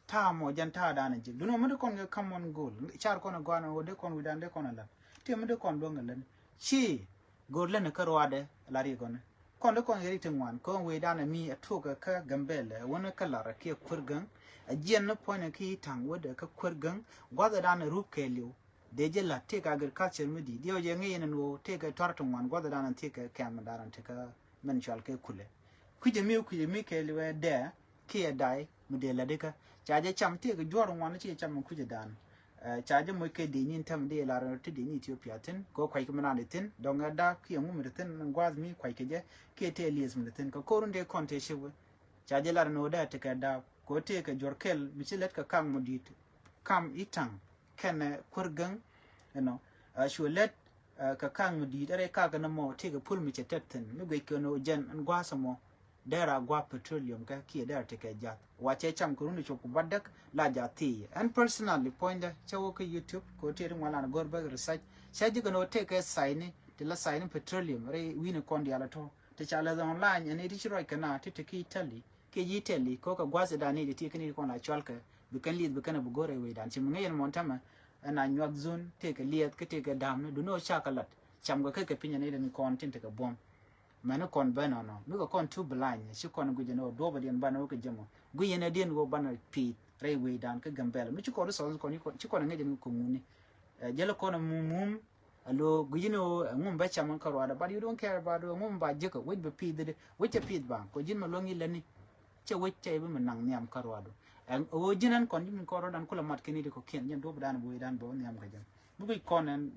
Ta̱a̱ mɔ jɛn ta̱a̱ dan a ji̱ duni wä mi di kɔn kɛ common goal car kɔn a gɔan wä di kɔn wecdan di kɔn a lät. Ti mi di kɔn luäŋ a lät ci go̱o̱r lät ni kä ruaadɛ la ri gɔni. Kɔn di kɔn yɛ ri ti ŋuan kɔn wecdan a mi a tuɔk kä Gambela wä ni kä lar a kiɛ kuer gäŋ. A jiɛn ni puɔ̱ny a ki ta̱ŋ wä dɛ kä kuer gäŋ gua̱th a dan a rup kɛ liw. Dee jɛ la̱t tëëkɛ agriculture mi di̱i̱t diɛw jɛ ŋi̱i̱c ni nuɔ̱ɔ̱ tëëkɛ tua̱r ti ŋuan gua̱th dan tëëkɛ kɛm dan tëëkɛ mɛn cual kɛ kulɛ. Kui̱cɛ mi kui̱cɛ mi kɛɛliwɛ dɛɛ kiɛ day mi dee la̱t ikä. Ca jɛ cam tëëkɛ juɔ̱ɔ̱r ŋuan ci jɛ cam mi kui̱cɛ dan. Ca jɛ moc kɛ dee nyin tɛm dee lar ti dee ni Ethiopia thi̱n kɛ kua̱c kɛ mi naan di thi̱n dɔŋ ɛ dak kiɛ ŋu mi ti thi̱n gua̱th mi kua̱c kɛ jɛ kiɛ tëë lieth mi ti thi̱n kɛ ko̱run dee kɔn tëë ci wee. Ca jɛ lar ni wä dee tekɛ daap kɛ wä tëëkɛ juɔ̱r kɛl mi ci lät kɛ kaŋ mi di̱i̱t. Kam i̱ taŋ kɛnɛ kuer gäŋ. Ɛnɔ a cuɛ lät kɛ kaŋ mi di̱i̱t ɛrɛ kakɛ ni mɔ tëëkɛ pul mi cɛ tɛt thi̱n mi guic kɛ ni wä jɛn ɛn gua̱a̱th ɛmɔ. Dɛɛr a gua̱a̱th petroleum kɛ kiɛ dɛɛr tekɛ ja̱th wa cɛ cam kɛ run cop ku batdäk la ja̱th thi̱i̱ ɛn personally puɔ̱nydä cä wä kä YouTube kɛ wä tëë ti ŋuan lan go̱r bäk research. Cä ji̱ kɛ ni wä tëëkɛ saini ti la saini petroleum rɛy wi̱ni kɔn diaal a tɔ. Ti ca leth online ɛn iti ci ruac kɛ na ti ti ki Italy. Kiɛ ji̱ Italy kɛ wä kɛ gua̱th idan ni ti ti kɛn iti kɔn la cual kɛ bi kɛn lieth bi kɛn a bi go̱r ɛ wecdan ci mi ŋäc ɛn mɔn tämɛ. Ɛn a nyuak zun tëëkɛ lieth kä tëëkɛ da̱a̱m ni duni wä ca kɛ lat. Cam kɛ kɛ kɛ piny ɛn iti ni kɔn tin ti kɛ buɔ̱m. Mɛni kɔn ben ɔnɔ mi kɛ kɔn tu blind ci kɔn guic ɛn wä duɔpɛ diɛn banɛ wä kɛ jɛmɔ guic ɛn ɛ diɛn wä banɛ pi̱i̱th rɛy wecdan kä Gambela mi ci kɔn resources kɔn ci kɔn ŋäc ɛn kɛ ŋuni. Jälɛ kɔn a mum mum. Alo gui̱cni ɣöö ɛŋu mi bä cam kä ruaadä but you don't care about ɣöö ɛŋu mi ba jiäkä wec bɛ pi̱i̱th dee wec cɛ pi̱i̱th ba kɔ ji̱n mɛ luäŋ i̱ lätni. Cɛ wec cɛ i̱ bi mi naŋ nhiam kä ruaadu. Ɛŋ ɣöö ji̱n ɛn kɔn ji̱ mi kɔn ruadan kulɛ mat kɛn i̱ di kɔ kiɛn ji̱n duɔ̱p dan bi wecdan bɛ wä nhiam kä jɛn. Bukɛ kɔn ɛn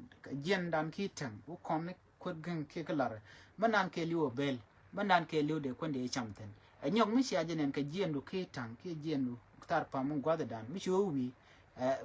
jiɛndan ki tɛŋ wä kɔn ni kuet gäŋ kiɛ kä larɛ. Mɛ nan kɛ li̱w ɛ bel mɛ nan kɛ li̱w dee kuɛn dee cam thi̱n. Ɛ nyɔk mi cia jɛ nɛn kɛ jiɛndu ki taŋ kiɛ jiɛndu thar pam mi gua̱thdan mi ci wä wi̱i̱.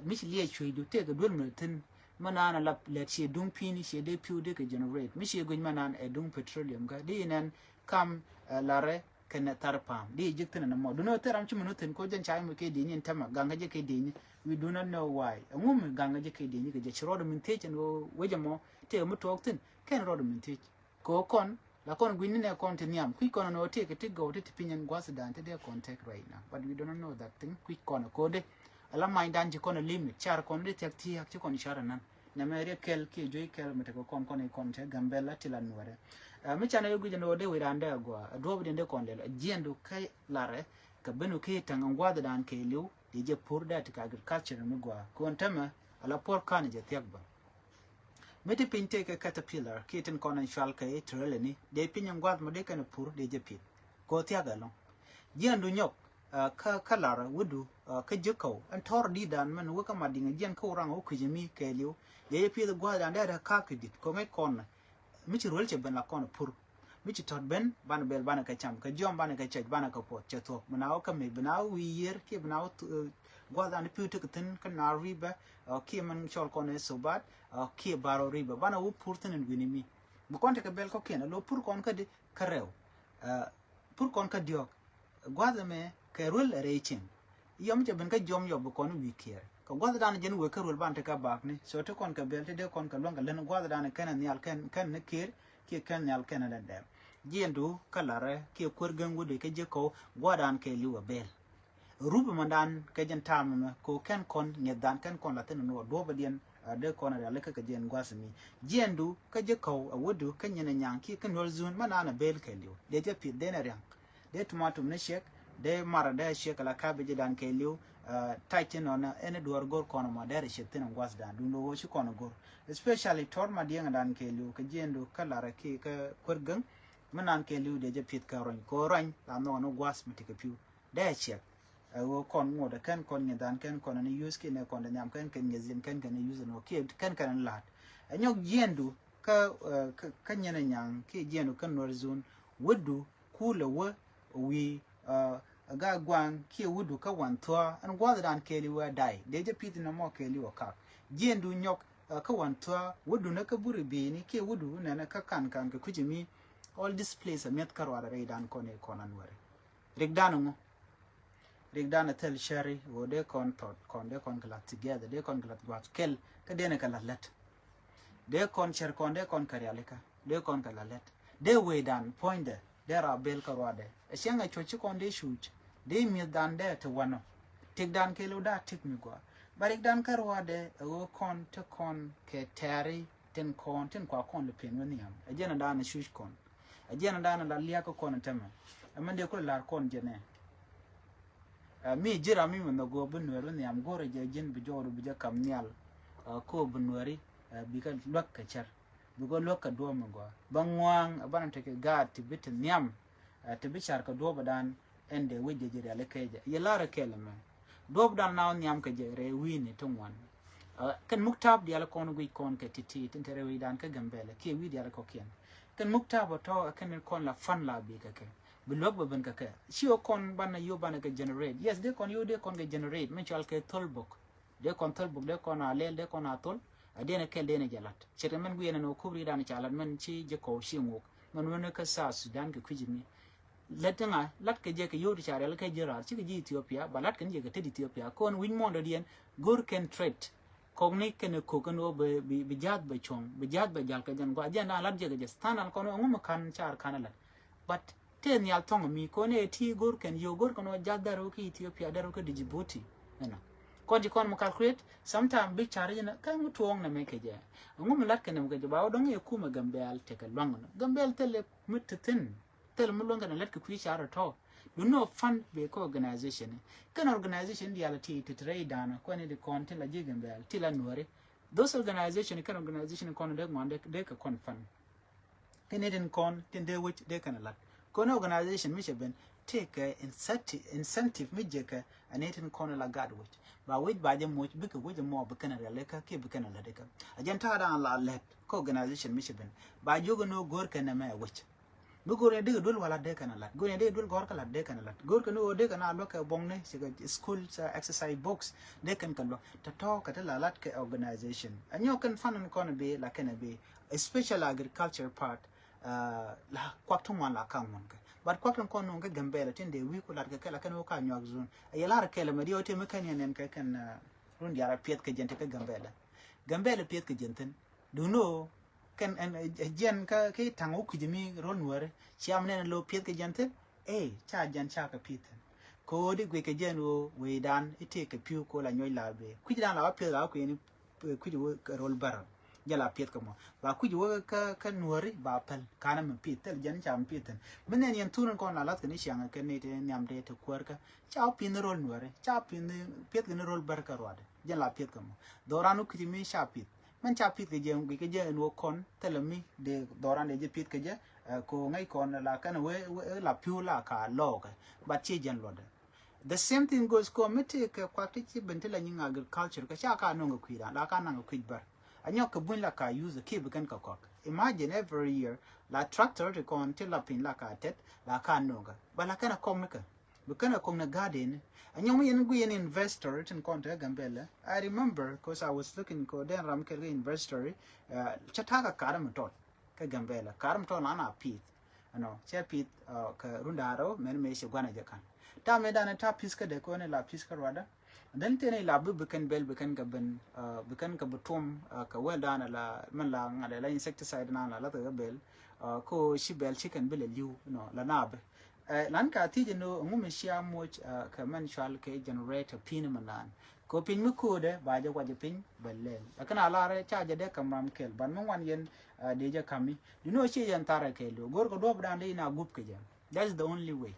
Mi ci liɛc cuecdu tëëkɛ duel mi thi̱n. Mɛ naan a lap lɛt cie duŋ pi̱ni cie dee pi̱w dee kɛ generate mi cie guic mɛ naan ɛ duŋ petroleum kä di inɛn kam. Larɛ kɛnɛ thar pam di ji̱k thi̱n ɛn mɔ duni wä thil ram ci mi ni thi̱n ko jɛn ca mi kɛ di̱i̱ni ɛn tämɛ gaŋ kä jɛ kɛ di̱i̱ni. We do not know why ɛŋu mi gaŋ kä jɛ kɛ di̱i̱ni kɛ jɛ ci rɔɔd min thiec ɛn wecɛ mɔ tëëkɛ mi tuɔɔk thi̱n kɛn rɔɔd min thiec. Kɛ ɣöö kɔn la kɔn gui̱cni nɛ kɔn ti nhiam kui̱c kɔn ɛn ɣöö tëëkɛ ti gɔw ti ti piny ɛn gua̱thdan ti dee kɔn tɛk right now but we do not know that thing kui̱c kɔn ɛ ko̱dɛ. Ala manydan ci kɔn ɛ limit car kɔn di thia̱k thia̱k ci kɔn car ɛnan. Nɛmɛ riɛk kɛl kiɛ juey kɛl mi tekɛ kɔn kɔn i̱ kɔn cɛ Gambela ti la nuɔrɛ. Mi canɛ i̱ gui̱c ɛn ɣöö dee wecdan dee agɔaa ɛ duɔ̱ɔ̱pdiɛn dee kɔn lɛl ɛ jiɛndu kä larɛ. Kɛ ben wä ki̱i̱ ta̱ŋ ɛn gua̱thdan kɛ li̱w di jɛ pur dee ti kɛ agriculture mi gɔaa kɔn tämɛ. Ala puɔr ka̱n jɛ thia̱k bä. Mi ti piny tëëkɛ caterpillar kiɛ tin kɔn in cual kɛ i̱ treleni dee piny in gua̱th mɔ dee kɛn pur dee jɛ pi̱th. Kɛ ɣöö thia̱k ɛlɔ̱ŋ. Jiɛndu nyɔk kä kä lar wädu kä ji̱ kɔw ɛn tɔ̱r di̱i̱tdan mɛn wä kä mat di̱ŋ jiɛn kä wuraŋ wä kui̱c mi kɛɛliw. Dee jɛ pi̱th gua̱thdan dee rɛ ka̱a̱k ti di̱t kɛ ŋäc kɔn. Mi ci ruel cɛ ben la kɔn pur. Mi ci tɔt ben banɛ bɛl banɛ kɛ cam, kɛ jiɔm banɛ kɛ cɛc, banɛ kɛ puɔth cɛ thuɔk. Mi na wä kä mi bi na wä wi̱i̱ yiër kiɛ bi na wä gua̱th dan pi̱w tekɛ thi̱n kä Nile River, kiɛ mɛn cɔl kɔn ɛ Sobat, kiɛ Barrow River, banɛ wä pur thi̱n in wi̱ni mi. Bi kɔn tekɛ bɛl kɔkiɛn a lo pur kɔn kä di kä rɛw, pur kɔn kä diɔ̱k. Gua̱th ɛmɛ kɛ ruel ɛ rɛy cieŋ. Yɔm cɛ ben kä jiɔm yɔp bi kɔn wi̱i̱ kiɛɛr. Kɛ gua̱th dan jɛn wek kä ruel ban tekɛ bakni. So ti kɔn kɛ bɛl ti dee kɔn kɛ luäŋ kɛ län gua̱th dan kɛn nhial kɛn kɛn ni kiɛɛr kiɛ kɛn nhial kɛn län dɛm. Jiɛndu kä larɛ kiɛ kuer gäŋ wä dee kä ji̱ kɔw gua̱th dan kɛ li̱w ɛ bɛl. Rup mɛ dan kɛ jɛn ta̱a̱m mɛ ko kɛn kɔn ŋi̱eth dan kɛn kɔn la thin nuɔ duɔ̱pä diɛn. Dee kɔn rialikä kɛ jɛn gua̱th mi jiɛndu kä ji̱ kɔw a wädu kä nyin a nyaŋ kiɛ kä nuɔr zun mɛ nan a bel kɛ liw dee jɛ pieth dee nɛ riaŋ. Dee tomato ni ciek, dee marɔ dee ciek la cabbage dan kɛ liw. Tac ti nɔn ɛn duɔr gor kɔn mɔ dee rɛ ciek thin gua̱th dan dun do wä ci kɔn gor. Especially tɔr ma diɛŋ dan kɛ liw kɛ jiɛndu kä larɛ kiɛ kä kuer gäŋ. Mɛ nan kɛ liw dee jɛ pieth kɛ rɔny ko rɔny la nhɔk ni gua̱th mi ti kɛ piw. Dee ciɛk. Ɛ ɣöö kɔn ŋot ɛ kɛn kɔn ŋi̱dhan kɛn kɔn ni use kiɛ nɛ kɔn dee nhiam kɛn kɛn ŋi̱dhin kɛn kɛn ni use nɔ kiɛ kɛn kɛn ni la̱t. Ɛ nyɔk jiɛndu kä kä nyin ɛ nyaŋ kiɛ jiɛndu kä nuɔr zun wädu kulɛ wä wi̱i̱. Ɛ ga guaŋ kiɛ wädu kä wan thua̱a̱ ɛn gua̱th dan kɛɛli wä day dee jɛ pi̱th ni mɔ kɛɛli wä kak. Jiɛndu nyɔk kä wan thua̱a̱ wädu ni kä buri bi̱i̱ni kiɛ wädu nɛnɛ kä kan kan kɛ kui̱ci mi. All this place ɛ mi̱eth kä ruaadɛ rɛy dan kɔn i̱ kɔn anuɛri. Rik dan ŋu? Rik dan a thil cɛri ɣöö dee kɔn thɔt kɔn dee kɔn kɛ lath together dee kɔn kɛ lath gua̱th kɛl kä dee ni kɛ lath lät. Dee kɔn cɛr kɔn dee kɔn kɛ rialikä dee kɔn kɛ lath lät. Dee wee dan puɔ̱nydɛ dee ra bel kä ruadɛ ɛ cäŋ ɛ cuɔ̱c ci kɔn dee cuuc. Dee mi̱eth dan dee ti wanɔ. Tik dan kɛl wä daa tik mi gua. Ba rik dan kä ruadɛ ɛ ɣöö kɔn ti kɔn kɛ tɛɛri tin kɔn tin kua kɔn lɛ pen wä nhiam ɛ jɛn ɛ dan ɛ cuuc kɔn. A jiɛn dan la liak kä kɔn tämɛ. Ɛmɛn dee kulɛ lar kɔn jɛnɛ. Mi ji̱ ram mi mɛ nhɔk go̱o̱r bi nuɛɛr bi nhiam go̱o̱rɛ jɛ ji̱n bi jɔɔr bi jɛ kam nhial. Ko bi nuɛɛri bi kä luäk kɛ cär bi kä luäk kɛ duɔ̱ɔ̱p mi gɔaa bä ŋua̱a̱ŋ a banɛ tekɛ gaat ti bi ti nhiam. Ti bi car kɛ duɔ̱ɔ̱p dan. Ɛn dee wec jɛ ji̱ riali kecɛ yɛ lar kɛl mɛ. Duɔ̱ɔ̱p dan na wä nhiam kɛ jɛ rɛy wi̱i̱ni ti ŋuan. Kɛn muk ta̱a̱p diaal kɔn guic kɔn kɛ ti̱ti̱ tin te rɛy wi̱i̱ dan kä Gambɛlɛ kiɛ wi̱i̱ diaal kɔkiɛn. Kɛn muk ta̱a̱p ɔ tɔ̱ kɛn kɔn la fan la bi kɛ kɛ bi luäk bɛ ben kɛ kɛ. Ci ɔ kɔn banɛ yo banɛ kɛ generate, yes dee kɔn yo dee kɔn kɛ generate mi cual kɛ thol bok. Dee kɔn thol bok dee kɔn a lɛl dee kɔn a thol. A dee nɛ kɛl dee nɛ jɛ lat ce̱tkɛ mɛn guiɛn ɛn ɔ kup ri dan ca lat mɛn ci jɛ kɔw ci ŋok. Mɛn wä ni kä South Sudan kɛ kui̱ci mi. Lät ti ŋa lat kɛ jɛ kɛ yio̱w ti ca rial kɛ ji̱ raar cikɛ ji̱ Ethiopia ba lat kɛn jɛ kɛ tet Ethiopia kɔn wi̱c muɔ̱ɔ̱n dɔ̱diɛn. Go̱r kɛn tret kɔk ni kɛn ɛ ko̱k kɛn ɣöö bi ja̱a̱th bɛ cuɔ̱ŋ bi ja̱a̱th bɛ ja̱l kɛ jɛn gua̱a̱th jɛn da̱a̱n lat jɛ kɛ jɛ standard kɔn ɣöö ŋu mi ka̱n car ka̱n ɛ lat. But tëë nhial thɔ̱ŋ mi kɔn ɛ ti go̱r kɛn yio̱w go̱r kɛn ɣöö ja̱a̱th dɛr ɣöö kä Ethiopia dɛr ɣöö kä Djibouti. Ɛnɔ kɔn ci kɔn mi calculate sometime bi car jɛn kä ŋu tuɔɔŋ nɛ mɛ kɛ jɛ. Ŋu mi lat kɛn nɛ mɛ kɛ jɛ ba ɣöö dɔ̱ŋ ɛ kumɛ Gambɛl tekɛ luaŋ ɛnɔ Gambɛl thilɛ mi ti thi̱n. Thil mi luäŋ kɛn lät kɛ kui̱ car tɔ̱. Du no fund bee kä organization. Kɛn organization diaal ti ti ti rɛy da̱a̱nä kuɛn ti kɔn ti la ji̱ Gambɛl ti la nuäri. Those organization kɛn organization kɔn dee ŋuan dee kɛ kɔn fund. Kɛn ni tin kɔn tin dee wec dee kɛn lat. Kɔn organization mi cɛ ben ti kɛ incentive mi jɛ kɛ ani tin kɔn la gat wec. Ba wec ba jɛ moc bikɛ wec mɔ bi kɛn rialikä kiɛ bi kɛn latikä. A jɛn ta̱a̱ da̱a̱n la lɛt kä organization mi cɛ ben ba jiök ni wä go̱o̱r kɛn nɛ mɛ wec. Mi go̱o̱r ni dikɛ duel wala dee kɛn a lat go̱o̱r ni dikɛ duel gɔ̱r kä lat dee kɛn a lat go̱o̱r kɛn ni ɣöö dee kɛn a luäk kɛ buɔ̱ŋ ni cikɛ school exercise books. Dee kɛn kɛ luäk tɔ̱tɔ̱ kɛ ti la lat kɛ organization a nyɔk kɛn fund ni kɔn bi la kɛn bi especially agriculture part. La kuak ti ŋuan la ka ŋuan kɛ but kuak ti kɔn nuŋ kɛ Gambɛlɛ tin dee wi̱i̱ ku lat kɛ kɛ la kɛn wä ka nyuak zun a yɛ lar kɛlɛ mɛ diɛ wä ti mi kɛn yɛn nɛn kɛ kɛn. Run diara piɛth kɛ jɛn ti kɛ Gambɛlɛ. Gambɛlɛ piɛth kɛ jɛn thin. Duno kɛn ɛn jiɛn kä ki taŋ wä kui̱c mi rol nuäri. Ciam nɛn lo piɛth kɛ jɛn thin. Ɛ ca jɛn ca kɛ pi̱th thin. Kɛ ɣöö di guic kɛ jɛn ɣöö wecdan i̱ tëë kɛ pi̱w ko la nyuɔc la bee kui̱c dan la wä piɛth la wä kui̱ni. Kui̱c wä kɛ rol bärä. Jɛ la piɛth kɛ mɔ ba kui̱c wä kä nuäri ba päl kanɛ mi pi̱th thil jɛn ca mi pi̱th thin. Mi nɛn yɛn thun kɔn la lath kɛ ni ciaŋ kɛ ni ti nhiam ti ti kuäär kä. Ca wä pi̱th ni rol nuäri ca pi̱th kɛ ni rol bärä kä ruadɛ. Jɛn la piɛth kɛ mɔ. Dhɔran wä kui̱c mi ca pi̱th. Mɛn ca pi̱th kɛ jɛ guic kɛ jɛ ɛn wä kɔn thilɛ mi dee dhɔran dee jɛ pi̱th kɛ jɛ. Ko ŋäc kɔn la kɛn wee la pi̱w la ka lɔɔkɛ. But ci jɛn luɔtdɛ. The same thing goes kɔ mi ti kɛ kuak ti ci ben ti la nyiŋ agriculture kɛ ca ka nɔŋ kɛ kui̱dan la ka naŋ kɛ kui̱c bär. A nyɔk kɛ buny la ka use kiɛ bi kɛn kɛ kɔk. Imagine every year la tractor ti kɔn ti la piny la ka tɛt la ka noga. Ba la kɛn a kɔk ni kɛ. Bi kɛn a kɔk ni garden. A nyɔk mi yɛn gui yɛn investor tin kɔn te Gambela. I remember 'cause I was looking ko den ram kɛ investor. Cɛ ta ka kar mi tɔt. Kä Gambela kar mi tɔt la na pith. Ɛnɔ cɛ pith kɛ run da̱rä mɛn mɛ cɛ guanɛ jɛ kan. Ta mɛ danɛ ta pith kä dɛ ko ni la pith kä ruada. Then tene la bi bi kɛn bɛl bi kɛn kɛ ben bi kɛn kɛ bi tuɔm kɛ well done la mɛn la ŋa̱dɛ la insecticide na la la kɛ bɛl. Ko ci bɛl ci kɛn bi lɛ liw nɔ la na bi. Lan ka thiec ni ŋu mi cia moc kɛ mɛn cual kɛ generator pin mi nan. Kɛ piny mi ko̱o̱dɛ ba jɛ kuac piny bɛ lɛl. Lakin a lar ca jɛ dee kam ram kɛl ban mi ŋuan yɛn dee jɛ kami. Duni ɔ cie yɛn tharɛ kɛl. Go̱r kɛ duɔp dan dee in a gup kɛ jɛ. That is the only way.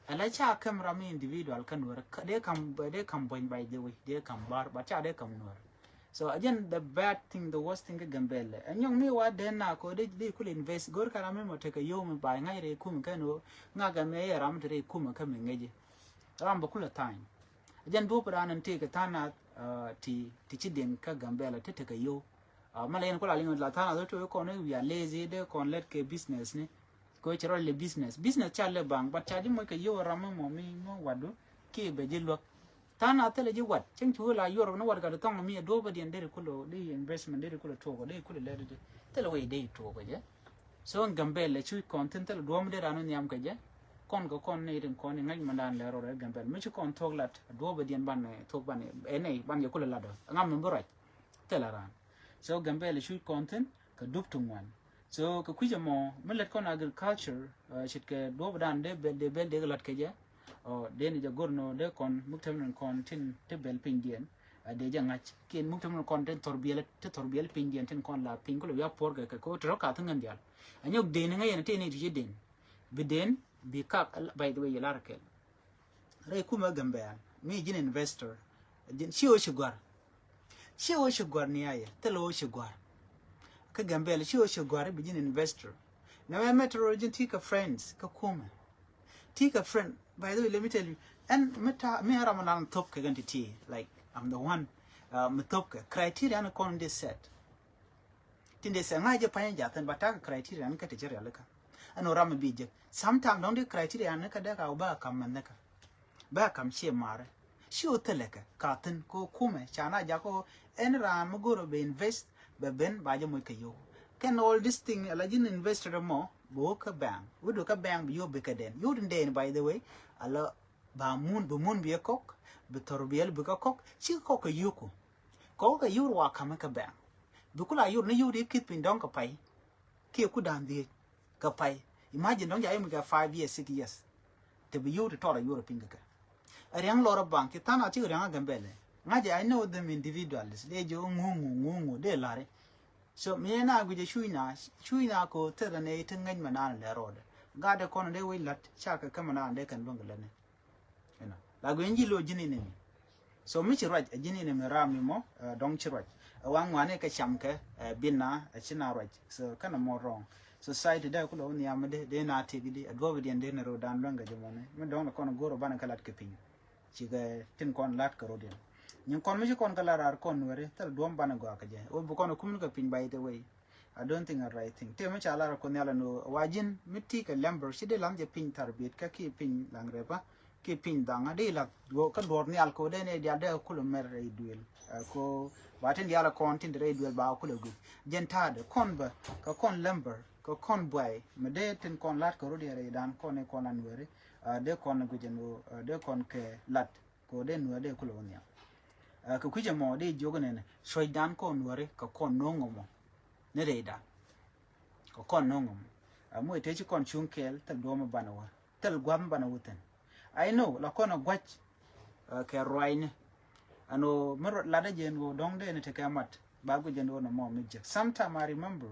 Ala ca kam ram individual kä nuɔr dee kam dee kam buɔny by the way dee kam bar but ca dee kam nuɔr. So again the bad thing, the worst thing kä Gambela. Ɛ nyɔŋ mi wa den na ko dee dee kul invest go̱r ka ram mi mɔ tekɛ yow mi ba ŋa̱c rɛ kum kä no ŋa̱k ɛ mi yɛ ram te rɛ kum kä mi ŋäci. Ram bɛ kul a tha̱a̱ny. Jɛn duɔ̱p raan in tëëkɛ tha̱a̱ŋ nath ti ti ci diɛŋ kä Gambela ti tekɛ yio̱w. Mɛ la yɛn kula liŋ la tha̱a̱ŋ nath ti kɔn i̱ wiaa lazy dee kɔn lät kɛ business ni. Kɛ wee cɛ rɔ lɛ business business ca lɛ baŋ but ca ji̱ moc kɛ yio̱w ram mi mɔ mi mi wadu kiɛ bɛ ji̱ luäk. Tha̱a̱ŋ nath thilɛ ji̱ wat cäŋ ci wee la yuɔr ni wat gat thɔŋ mi a duɔ̱p a diɛn deri kulo di investment deri kulo tuɔk deri kulo lɛ di thilɛ wee deri tuɔk jɛ. So in Gambela cu kɔn thin thil duɔm dee ran nhiam kɛ jɛ. Kɔn kɛ kɔn ni rin kɔn ni ŋa̱c mandan lɛ rɔ rɛ Gambela mi ci kɔn thok lat duɔp bɛ diɛn ban thok ban ɛ nɛy ban yɛ kulɛ lat ɔ ŋam mi bi ruac. Thil a ran. So Gambela cu kɔn thin kɛ dup ti ŋuan. So kɛ kui̱c ɛmɔ mi lät kɔn agriculture ce̱tkɛ duɔp dan dee bɛl dee bɛl dee lat kɛ jɛ. Ɔ dee ni jɛ gor nɔ dee kɔn muk tɛm ni kɔn tin ti bɛl piny diɛn. A dee jɛ ŋa̱c kiɛn muk tɛm ni kɔn tin thor biɛl ti thor biɛl piny diɛn tin kɔn la piny kulɛ wiak puɔr kɛ kɛ ko tɔrɔ ka thiŋ dial. A nyɔk den ŋäc yɛn ti ni ti ci den bi den bi kak. By the way yɛ lar kɛl rɛy kumɛ Gambela mi ji̱n investor. Ji̱n ci ɣöö ci gɔ̱a̱r ci ɣöö ci gɔ̱a̱r ni ayɛ thil ɣöö ci gɔ̱a̱r. Kä Gambela ci ɣöö ci gɔ̱a̱r bi ji̱n investor. Nɛ mɛ mɛ tɔrɔ ji̱n ti kɛ friends kä kumɛ. Ti kɛ friend, by the way, let me tell you. Ɛn mi ta mi ram nan thop kɛ gɛn ti ti like I'm the one. Mi thop kɛ criteria ni kɔn di set. Tin di set ŋa jɛ pany jathin ba ta kɛ criteria ni kɛ ti jɛ rialikä. Ɛn ram mi bi jɛ sometime dɔŋ di criteria ni kɛ dɛ ka ba kam mɛ ni kɛ. Ba kam cie mare. Ci wä thilɛ kɛ ka thin ko kumɛ ca na jak ko ɛn raan mi goro bɛ invest bɛ ben ba jɛ moc kɛ yow. Kɛn all this thing ala jin investor mɔ bɛ wä kä bank wä do kä bank bi yow bi kɛ den yow din den by the way. Ala ba mun bi mun bi kɔk bi thor bi yɛl bi kɛ kɔk ci kɔk kɛ yoku. Kɔk kɛ yow wa kamɛ kä bank bi kula yow ni yow di kith piny dɔŋ kɛ pay. Kiɛ ku dan dhiec kɛ pay. Imagine dɔŋ ca yom kɛ five years six years. Te bi yio̱w ti tɔr a yuɔr a piny kɛ kɛ. A riaŋ lɔr a baŋ ci tha̱a̱ŋ a cik riaŋ a Gambela. Ŋa̱cɛ I know them individuals dee jɛ ŋuŋ ŋuŋ ŋuŋ ŋuŋ dee la̱ri. So mi na guic a cuc na cuc na ko thil a nɛy ti ŋäc ma naan lɛ rɔɔdɛ. Gat dee kɔn dee wec la̱t ca kɛ kä ma naan dee kɛn luäŋ kɛ lätni. Inɔ la guic ji̱ lo̱ ji̱n inimi. So mi ci ruac a ji̱n inimi ram mi mɔ dɔ̱ŋ ci ruac. A waŋ ŋuani kɛ cam kɛ bin na a ci na ruac. So kɛn a mɔ wrong. Society dee kulɛ wä nhiam mi dee dee na tëk di a duɔ̱p diɛn dee ni ro̱o̱dan luäŋ kɛ jɛ mɔni mi dɔ̱ŋ la kɔn go̱o̱r a banɛ kɛ lat kɛ piny. Cikɛ tin kɔn lat kɛ ro̱diɛn. Nyin kɔn mi ci kɔn kɛ lat raar kɔn nuɛri thil duɔ̱m banɛ gɔaa kɛ jɛ wä bi kɔn a kum ni kɛ piny by the way. I don't think a right thing. Tëë mi ca lar ko nhial ɛn ɣöö wa ji̱n mi ti kɛ lɛmbär ci dee la̱th jɛ piny thar biet kä ki piny laŋ rɛpä ki piny dhaŋä dee la̱th kä duɔ̱ɔ̱r nhial ko dee ni dial dee kulɛ mɛr rɛy duël. Ko ba tin dial kɔn tin rɛy duël ba kulɛ guic. Jɛn ta̱a̱dɛ kɔn bä kɛ kɔn lɛmbär kɛ kɔn buay mi dee tin kɔn la̱t kɛ rot yɛ rɛy dan kɔn ni kɔn an weri. Dee kɔn guic ɛn ɣöö dee kɔn kɛ la̱t. Kɛ ɣöö dee nuääri dee kulɛ wä nhiam. Kɛ kui̱c ɛmɔ dee jiök nɛnɛ cuɔ̱cdan kɔn nuääri kɛ kɔn no̱o̱ŋ ɛmɔ ni rɛydan. Kɛ kɔn no̱o̱ŋ ɛmɔ a muɔc tëë ci kɔn cuŋ kɛɛl thil duɔ̱ɔ̱m mi banɛ wä thil gua̱a̱th mi banɛ wä thi̱n. I know la kɔn ɛ gua̱c kɛ ruacni. Ɛn ɣöö mi latdä jɛ ɛn ɣöö dɔ̱ŋ dee ni tekɛ mat ba guic ɛn ɣöö nɔmɔ mi jiäk. Sometime I remember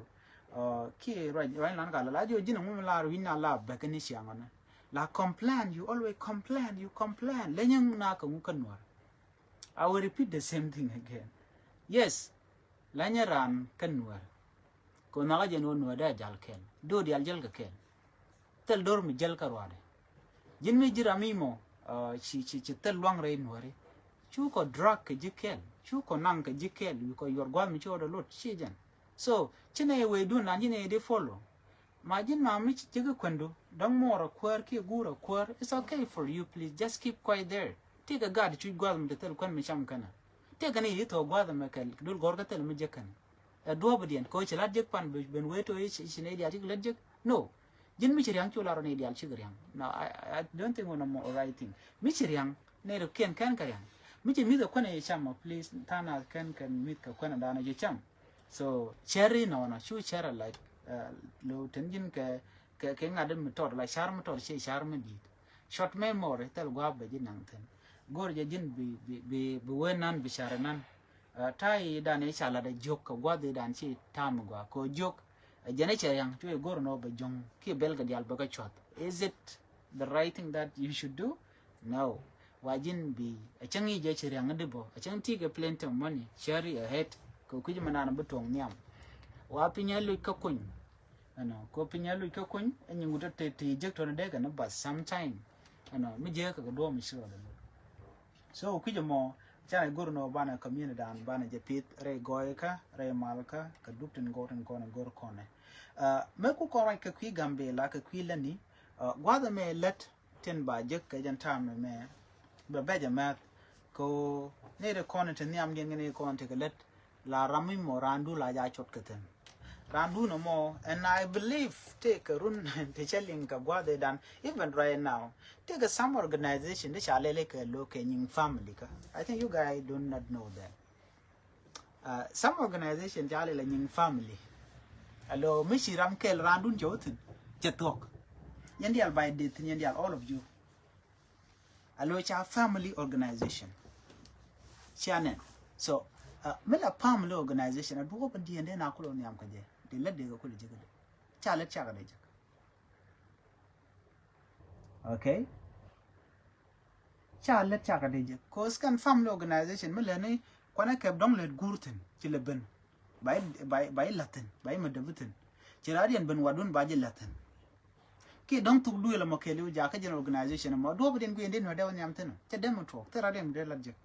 kiɛ ruac ruac lan ka la la jiɔ ji̱n ɛŋu mi la rui̱c na la bɛk ni ciaŋ ɔnɛ. La complain, you always complain, you complain. Leny ɛŋu na kä ŋu kä nuɔr. I will repeat the same thing again. Yes. Leny ɛ raan kä nuɔr. Kɛ ɣöö nhɔakä jɛ ni ɣöö nuɔr dee a jal kɛl. Do̱r dial jäl kɛ kɛl. Thil do̱r mi jäl kä ruaadɛ. Ji̱n mi ji̱ ram mi mɔ ci ci ci thil luaŋ rɛy nuɔri. Cu kɔ drug kɛ ji̱ kɛl. Cu kɔ naŋ kɛ ji̱ kɛɛl wi̱i̱ kɔ yuɔr gua̱a̱th mi ci ɣɔt ɛ lot ci jɛn. So ci nɛ wee dun dan ci nɛ di follow. Ma ji̱n ma mi ci ji̱ kɛ kuändu dɔ̱ŋ muɔɔr a kuäär kiɛ guur a kuäär. It's okay for you, please just keep quiet there. Tëëkɛ gaat cuc gua̱a̱th mi te thil kuän mi cam kɛnɛ. Tëëkɛ ni yi thok gua̱a̱th ɛmɛ kɛ dul gɔ̱r kä thil mi jek kɛnɛ. Ɛ duɔ̱ɔ̱p diɛn kɛ ɣöö ci la̱t jek pan bi ben wee to̱ i̱ ci nɛy diaal cik la̱t jek. No. Ji̱n mi ci ria̱ŋ cu lar ɔ nɛy diaal cik ria̱ŋ. No, I, I don't think wun a mɔ right thing. Mi ci ria̱ŋ nɛy rɔ kiɛn kɛn kɛ ria̱ŋ. Mi ci mi̱th ɛ kuän ɛ cam ɔ, please, tha̱a̱ŋ nath kɛn kɛ mi̱th kɛ kuän ɛ da̱a̱n ɛ ci cam. So cɛr inɔnɔ cu cɛr ɛ lac, uh, lo̱w ten ji̱n kɛ, kɛ, kɛ ŋa̱t mi tɔt la car mi tɔt ci car mi di̱i̱t. Short memory thil gua̱a̱p bɛ ji̱ naŋ thi̱n. Go̱r jɛ ji̱n bi, bi, bi, bi wee nan bi car nan. Uh, ta̱a̱ i̱ dan i̱ ca lat ɛ jiök kɛ gua̱th i̱ dan ci ta̱a̱m i̱ gua̱a̱ kɛ jiök. Ɛ jɛn i̱ cɛ ria̱ŋ cu i̱ go̱r inɔ bɛ jiɔ̱ŋ kiɛ bɛl kɛ diaal bɛ kɛ cua̱th. Is it the right thing that you should do? No. Wa ji̱n bi a cäŋ i̱ jɛ ci ria̱ŋ i̱ di bɔ a cäŋ ti kɛ plenty of money, carry ahead. Kɛ kui̱c mɛ naan bi tuɔ̱ŋ nhiam. Wa piny a luc kä kuny. Ɛnɔ kɛ piny a luc kä kuny ɛ nyin wut a te ti jek tɔn dee kɛ ni bath sometime. Ɛnɔ mi jek kɛ kɛ duɔ̱ɔ̱m i̱ ci rɔ dee. So kui̱c ɛmɔ ca i̱ go̱r inɔ banɛ community dan banɛ jɛ pith rɛy gɔɔykä rɛy malkä kɛ duk tin gɔw tin kɔn i̱ go̱r kɔnɛ. Uh, mɛ ku kɔn ruac kɛ kui̱ Gambela kɛ kui̱ lätni, uh, gua̱th ɛmɛ lät tin ba jek kɛ jɛn ta̱a̱m ɛmɛ bɛ bɛc ɛmɛth. Kɛ ɣöö nɛy ti kɔn ti nhiamdiɛn kɛ nɛy ti kɔn ti kɛ lät la ram mi mɔ raandu la ja cot kɛ thi̱n. Raandu nɔ mɔ, and I believe tëëkɛ run ti cä liŋ kɛ gua̱a̱th i̱ dan even right now. Tëëkɛ some organization ti ca lɛl i̱ kɛ lo̱ kɛ nyiŋ family kä. I think you guys do not know that. Uh, some organization ca lɛl a nyiŋ family. A lo̱ mi ci ram kɛl raandun cɛ wä thi̱n cɛ thuɔ̱k. Yɛn diaal ba i̱ dee thi̱n yɛn diaal all of you. A lo̱ ca family organization. Cia nɛn. So, uh, mi la family organization a duɔ̱ɔ̱p a diɛn dee na kulɛ nhiam kɛ jɛ. Dee lät dee kɛ kulɛ jek dee. Ca lät cakɛ dee jek. Okay. Ca lät cakɛ dee jek. Cause kɛn family organization mi lɛni kuanɛ kɛp dɔ̱ŋ lät guur thi̱n ci lɛ ben. Ba i̱, ba i̱, ba i̱ la̱th thi̱n, ba i̱ mɛ däbi thi̱n. Ci raadiɛn ben wadun ba ji̱ la̱th thi̱n. Kiɛ dɔ̱ŋ thuk duëël ɛmɔ kɛɛliw jakä jɛn organization ɛmɔ duɔ̱ɔ̱p diɛn guiɛn dee nuɛ dee wä nhiam thi̱n. Cɛ dee mɛ tuɔɔk thil raadiɛn mi dee la̱t jek.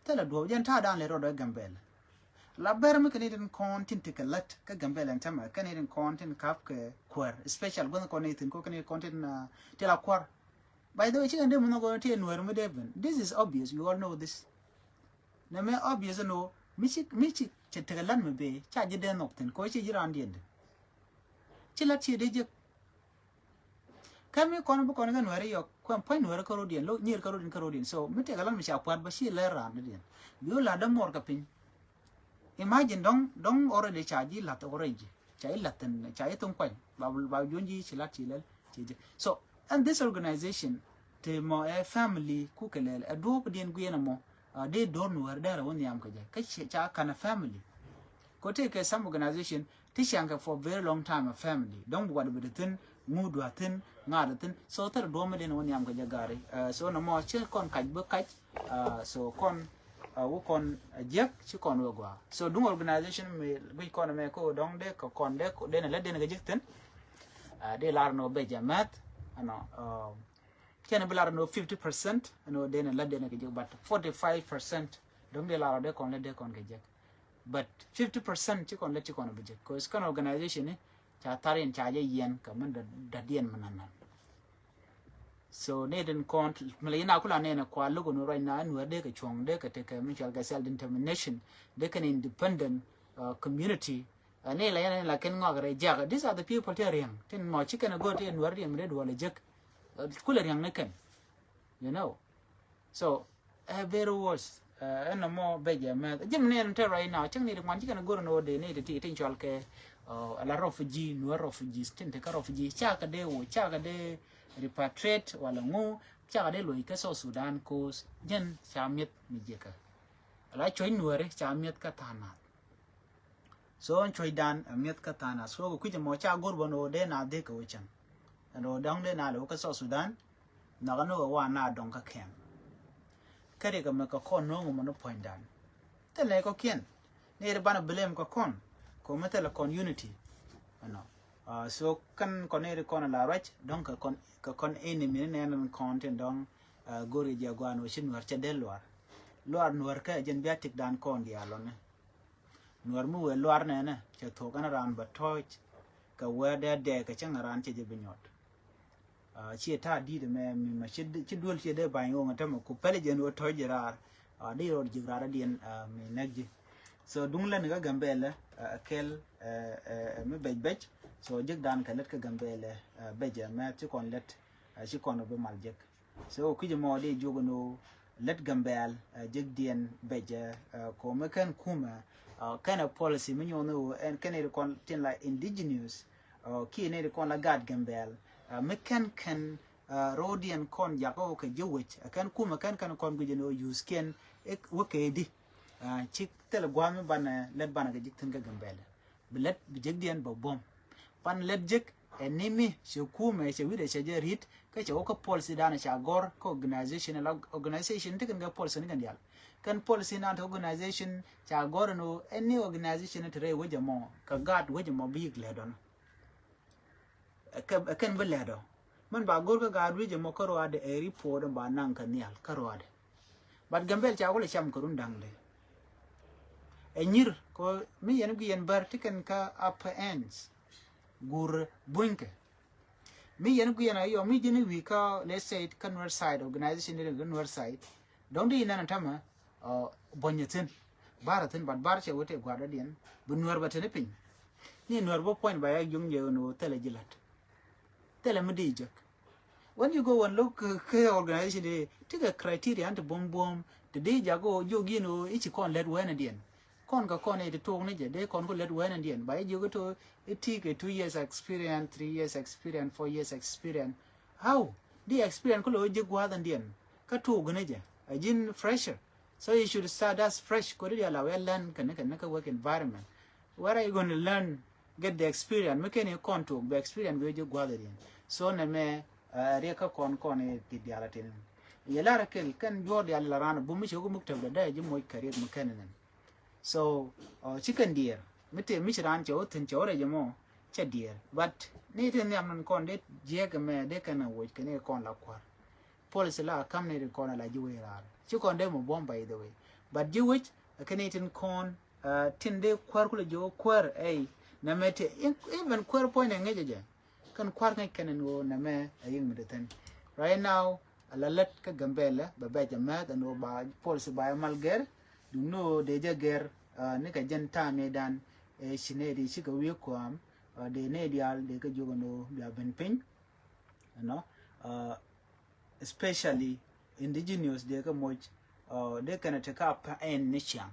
Thilɛ duɔ̱ɔ̱p jɛn ta̱a̱ da̱a̱n lɛ rɔɔdɛ Gambɛl. La bɛr mi kɛ ni tin kɔn tin ti kɛ lät kä Gambɛl ɛn tämɛ kɛ ni tin kɔn tin kap kɛ kuäär, special guänh kɔn ni tin ko kɛ ni kɔn tin, uh, ti la kuäär. By the way, cikɛn dee mi nhɔk ɣöö ti ɛ nuäär mi dee ben. This is obvious, you all know this. Nɛ mɛ obvious ɛn ɣöö mi ci, mi ci cɛ tekɛ lät mi bee ca ji̱ dee nhɔk thi̱n kɛ ɣöö ci ji̱ raandiɛn di. Ci lät ci dee jek. Kä mi kɔn bi kɔn kɛ nuɛri yɔk kuɛn pua̱ny nuɛri kä rodiɛn lo nyir kä rodiɛn kä rodiɛn. So mi tɛk alɔn mi ca pua̱t ba ci lɛ ran diɛn. Bi wä la dämuɔr kɛ piny. Imagine dɔŋ, dɔŋ already ca ji̱ lath already. Ca ji̱ lath thin ca ji̱ thun kuany ba, ba juɔ̱n ji̱ ci lath ci lɛl ci ji̱. So and this organization ti mɔ ɛ family ku kɛ lɛl ɛ duɔ̱ɔ̱p diɛn guiɛn ɛmɔ. Dee do̱r nuɛri dɛr ɛ wä nhiam kɛ jɛ kä ca kan ɛ family. Ko tëë kɛ some organization ti ciaŋkɛ for very long time a family. Dɔ̱ŋ bi wat bi di thi̱n, ŋut dua thi̱n, ŋaat di thi̱n. So thil duɔ̱ɔ̱m mi den wä nhiam kɛ jɛ gari. So nɔmɔ ci kɔn kac bi kac. So kɔn wä kɔn jiäk ci kɔn wä gua. So duŋ organization mi guic kɔn mɛ ko dɔ̱ŋ dee kɛ kɔn dee den lɛ den kɛ ji̱k thi̱n. Dee lar nɔ bɛ jɛ mɛth. Ɛnɔ kɛn bi lar nɔ fifty percent ɛnɔ den lɛ den kɛ ji̱k, but forty five percent dɔ̱ŋ dee lar nɔ dee kɔn lɛ dee kɔn kɛ jiäk. But fifty percent ci kɔn lät ci kɔn bi jek. Cause kɛn organization ni ca thar in ca jɛ yɛn kɛ min dadiɛn mi nan nan. So ni din kɔn mi la yin a kula nɛn kua logo ni right now nuɛr dee kɛ cuɔŋ dee kɛ tekɛ mi cual kɛ self determination dee kɛn independent community. Ni la yin la kɛn ŋɔak rɛ jak. These are the people ti riɛŋ tin mɔ ci kɛn go ti nuɛr riɛŋ mi dee duɔl jek. Kula riɛŋ ni kɛn. You know. So ɛ very worse. Ɛn nɔmɔ bɛ jɛ mɛth jim ni ɛn te right now cäŋ ni ti ŋuan ci kɛn go̱r ni wä dee ni ti ti tin cɔl kɛ ala refugee nuɛ refugees tin ti kä refugee cakɛ dee wä cakɛ dee repatriate wala ŋu cakɛ dee loc kä South Sudan cause jɛn ca mi̱eth mi jiɛkä. Ala cuɔ̱c nuɛri ca mi̱eth kä tha̱a̱ŋ nath. So ɛn cuɔ̱cdan ɛ mi̱eth kä tha̱a̱ŋ nath so kɛ kui̱c ɛmɔ ca go̱r bä ni wä dee nath dee kɛ wä cäŋ. Ɛn wä dɔ̱ŋ dee nath lɛ wä kä South Sudan. Nhɔkä ni wä wa na dɔŋ kä kɛn. Kä rik ɛmɛ kɛ kɔn no̱o̱ŋ ɛmɔ ni puɔ̱nydan. Thil nɛy kɔ̱kiɛn ni ri banɛ blame kɛ kɔn kɛ mi thil kɔn unity. Ɛnɔ so kɛn kɔn ni ri kɔn la ruac dɔ̱ŋ kɛ kɔn kɛ kɔn enemy ni nɛn kɔn tin dɔ̱ŋ. Go̱ri jɛ guan wä ci nuɛr cɛ del luar. luaar Nuäär kɛ jɛn bia tik dan kɔn diaal ɔ nɛ. Nuäär mi wëë luaar nɛnɛ cɛ thuɔk ɛn raan bɛ tɔ̱ɔ̱c kɛ wee dee dɛɛ kɛ cäŋ raan cɛ jɛ bi nyɔt. Ciɛ ta̱a̱ di̱i̱t ɛmɛ mi ma ci duel ciɛ dee ba̱ny ɣöŋ ɛ tämɛ ku pɛlɛ jɛn wee tɔ̱ɔ̱c jɛ raar. Di rɔɔd ji̱k raar adiɛn mi näk ji̱. So duŋ lɛn kä Gambɛlɛ kɛl mi bɛc bɛc. So ji̱k dan kɛ lät kä Gambɛlɛ bɛc ɛmɛ ci kɔn lät ci kɔn bi mal jek. So kui̱c ɛmɔ di jiök ɛn ɣöö lät Gambɛl jek diɛn bɛcɛ kɔ mi kɛn kumɛ kɛn ɛ policy mi nyuɔn ɣöö ɛn kɛn iri kɔn tin la indigenous kiɛ ni iri kɔn la gaat Gambɛl mi kɛn kɛn ro̱o̱diɛn kɔn jakä ɣöö kɛ ji̱ wec kɛn kumɛ kɛn kɛn kɔn guic ɛn ɣöö use kiɛn wä kɛ di. Ci thilɛ gua̱a̱th mi banɛ lät banɛ kɛ ji̱k thi̱n kä Gambɛl. Bi lät bi jek diɛn bɛ buɔ̱m. Pan lät jek ɛn ni mi cɛ kumɛ cɛ wi̱dɛ cɛ jɛ ri̱t kä cɛ wä kä policy danɛ ca gɔr kä organization la organization ti kɛn kɛ policy ni kɛn dial. Kɛn policy nan ti organization ca gɔr ɛn ɣöö ɛn ni organization ti rɛy wecɛ mɔ kɛ gaat wecɛ mɔ bi yik lɛt ɔn. Ɛ kɛn bi lɛt ɔ mɛn ba go̱r kä gaat wecɛ mɔ kä ruaadɛ ɛ report ba naŋ kɛ nhial kä ruaadɛ. But Gambɛl ca kulɛ cam kɛ run da̱ŋ dee. Ɛ nyir kɛ mi yɛn guiɛn bär ti kɛn kä upper ends. Gur bunykä mi yɛn guiɛn a yɔ mi ji̱n wi̱i̱ kä let's say kä Nuer side organization ni kä Nuer side. Dɔ̱ŋ di inɛn tamɛ buɔ̱nyɛ thi̱n. Bar thi̱n but bar cɛ wä tɛ gua̱a̱r dɔ̱diɛn bi Nuer bɛ teni piny. Ni Nuer bä puɔ̱ny ba ya juŋ jɛ ɣän ɣöö thilɛ ji̱ la̱t. Thilɛ mi di jek. When you go and look kɛ organization di ti kɛ criteria an ti buɔ̱m buɔ̱m ti di jak ɣöö jiök yin ɣöö i̱ ci kɔn lät wɛnɛ diɛn. Kɔn kɛ kɔn i̱ ti tuuk ni jɛ dee kɔn ku lät wɛnɛ diɛn ba i̱ jiök i̱ to i̱ ti kɛ two years experience, three years experience, four years experience. How di experience ku lo̱ ji̱ gua̱a̱th ɛn diɛn kä tuuk ni jɛ a ji̱n fresher. So you should start as fresh kodi dial a wee learn kɛn kɛn kä work environment. Where are you going to learn, get the experience mi kɛn i̱ kɔn tuuk bɛ experience bɛ ji̱ gua̱a̱th ɛn diɛn. So nɛ mɛ riɛk kä kɔn kɔn i̱ ti dial a tin. Yɛ lar kɛl kɛn juɔr dial la ran bum mi ci wä kä muktab dɛ dɛ ji̱ moc kɛ riɛk mi kɛn nɛn. So ci kɛn diɛɛr mi tëë mi ci raan cɛ wä thi̱n cɛ wä rɛc ɛmɔ cɛ diɛɛr. But ni ti nhiam nɔn kɔn dee jiɛɛk ɛmɛ dee kɛn a woc kɛn i̱ kɔn la kua̱r. Policy la kam ni ri kɔn a la ji̱ wee raar ci kɔn dee mɔ buɔ̱m by the way. But ji̱ wec kɛn i̱ tin kɔn tin dee kua̱r kulɛ ji̱ wä kua̱r ɛy nɛ mɛ tëë even kua̱r puɔ̱ny nɛ ŋäcɛ jɛ. Kɛn kua̱r ŋäc kɛn ɛn ɣöö nɛmɛ a yiëŋ mi dee thi̱n. Right now a la lät kä Gambɛlɛ bɛ bɛc a mɛth ɛn ɣöö ba policy ba ɛ mal gɛr. Duŋni ɣöö dee jɛ gɛr ni kɛ jɛn ta̱a̱ mëëdan ɛ ci nɛy di cikɛ wi̱i̱ kua̱a̱m. Dee nɛy diaal dee kɛ jiök ɛn ɣöö bia ben piny. Ɛnɔ especially indigenous dee kɛ moc dee kɛn a te ka pa ɛn ni ciaŋ.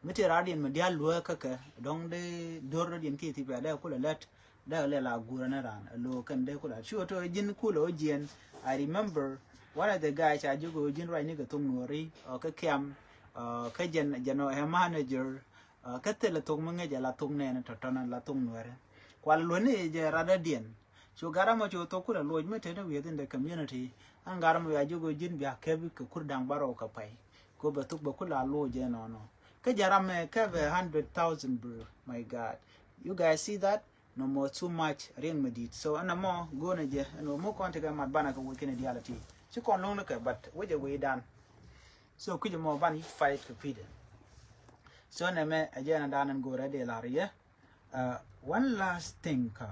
Mi te raadiɛn mi diaal luääk kä kɛ dɔ̱ŋ dee do̱r dɔ̱diɛn ki Ethiopia dee kulɛ lät dee lɛ la guurä ni raan a lo̱o̱ kɛn dee kulɛ cu to ji̱n kulɛ ɔ jiɛn. I remember one of the guys a jiök ɔ ji̱n ruacni kɛ thok nuɔri ɔ kä kiam ɔ kä jɛn jɛn ɔ ɛ manager ɔ kä thilɛ thok mi ŋäc a la thok nɛɛni tɔ̱tɔ̱n a la thok nuɔri. Kual luäni jɛ rat dɔ̱diɛn. Cu gat amɔ cu thok kulɛ luɔc mi teni within the community. An gat amɔ ya jiök ɔ ji̱n bia kɛp kɛ kur da̱ŋ bärɔw kɛ pay. Kɛ bɛ thuk bɛ kula luɔc jɛ nɔnɔ. Kä jɛ ram mɛ kɛp a hundred thousand bro. My God. You guys see that? Nɔmɔ too much riɛŋ mi di̱i̱t. So ɛn amɔ go̱o̱nɛ jɛ ɛn ɣöö mi kɔn ti kɛ mat banɛ kɛ woc kɛn diaal a ti ci kɔn lo̱ŋ ni kɛ but wecɛ wecdan. So kui̱c ɛmɔ ban yic fight kɛ kui̱dɛ. So nɛmɛ ɛ jɛ ɛn dan ɛn go̱o̱rɛ dee la̱r yɛ. One last thing kä.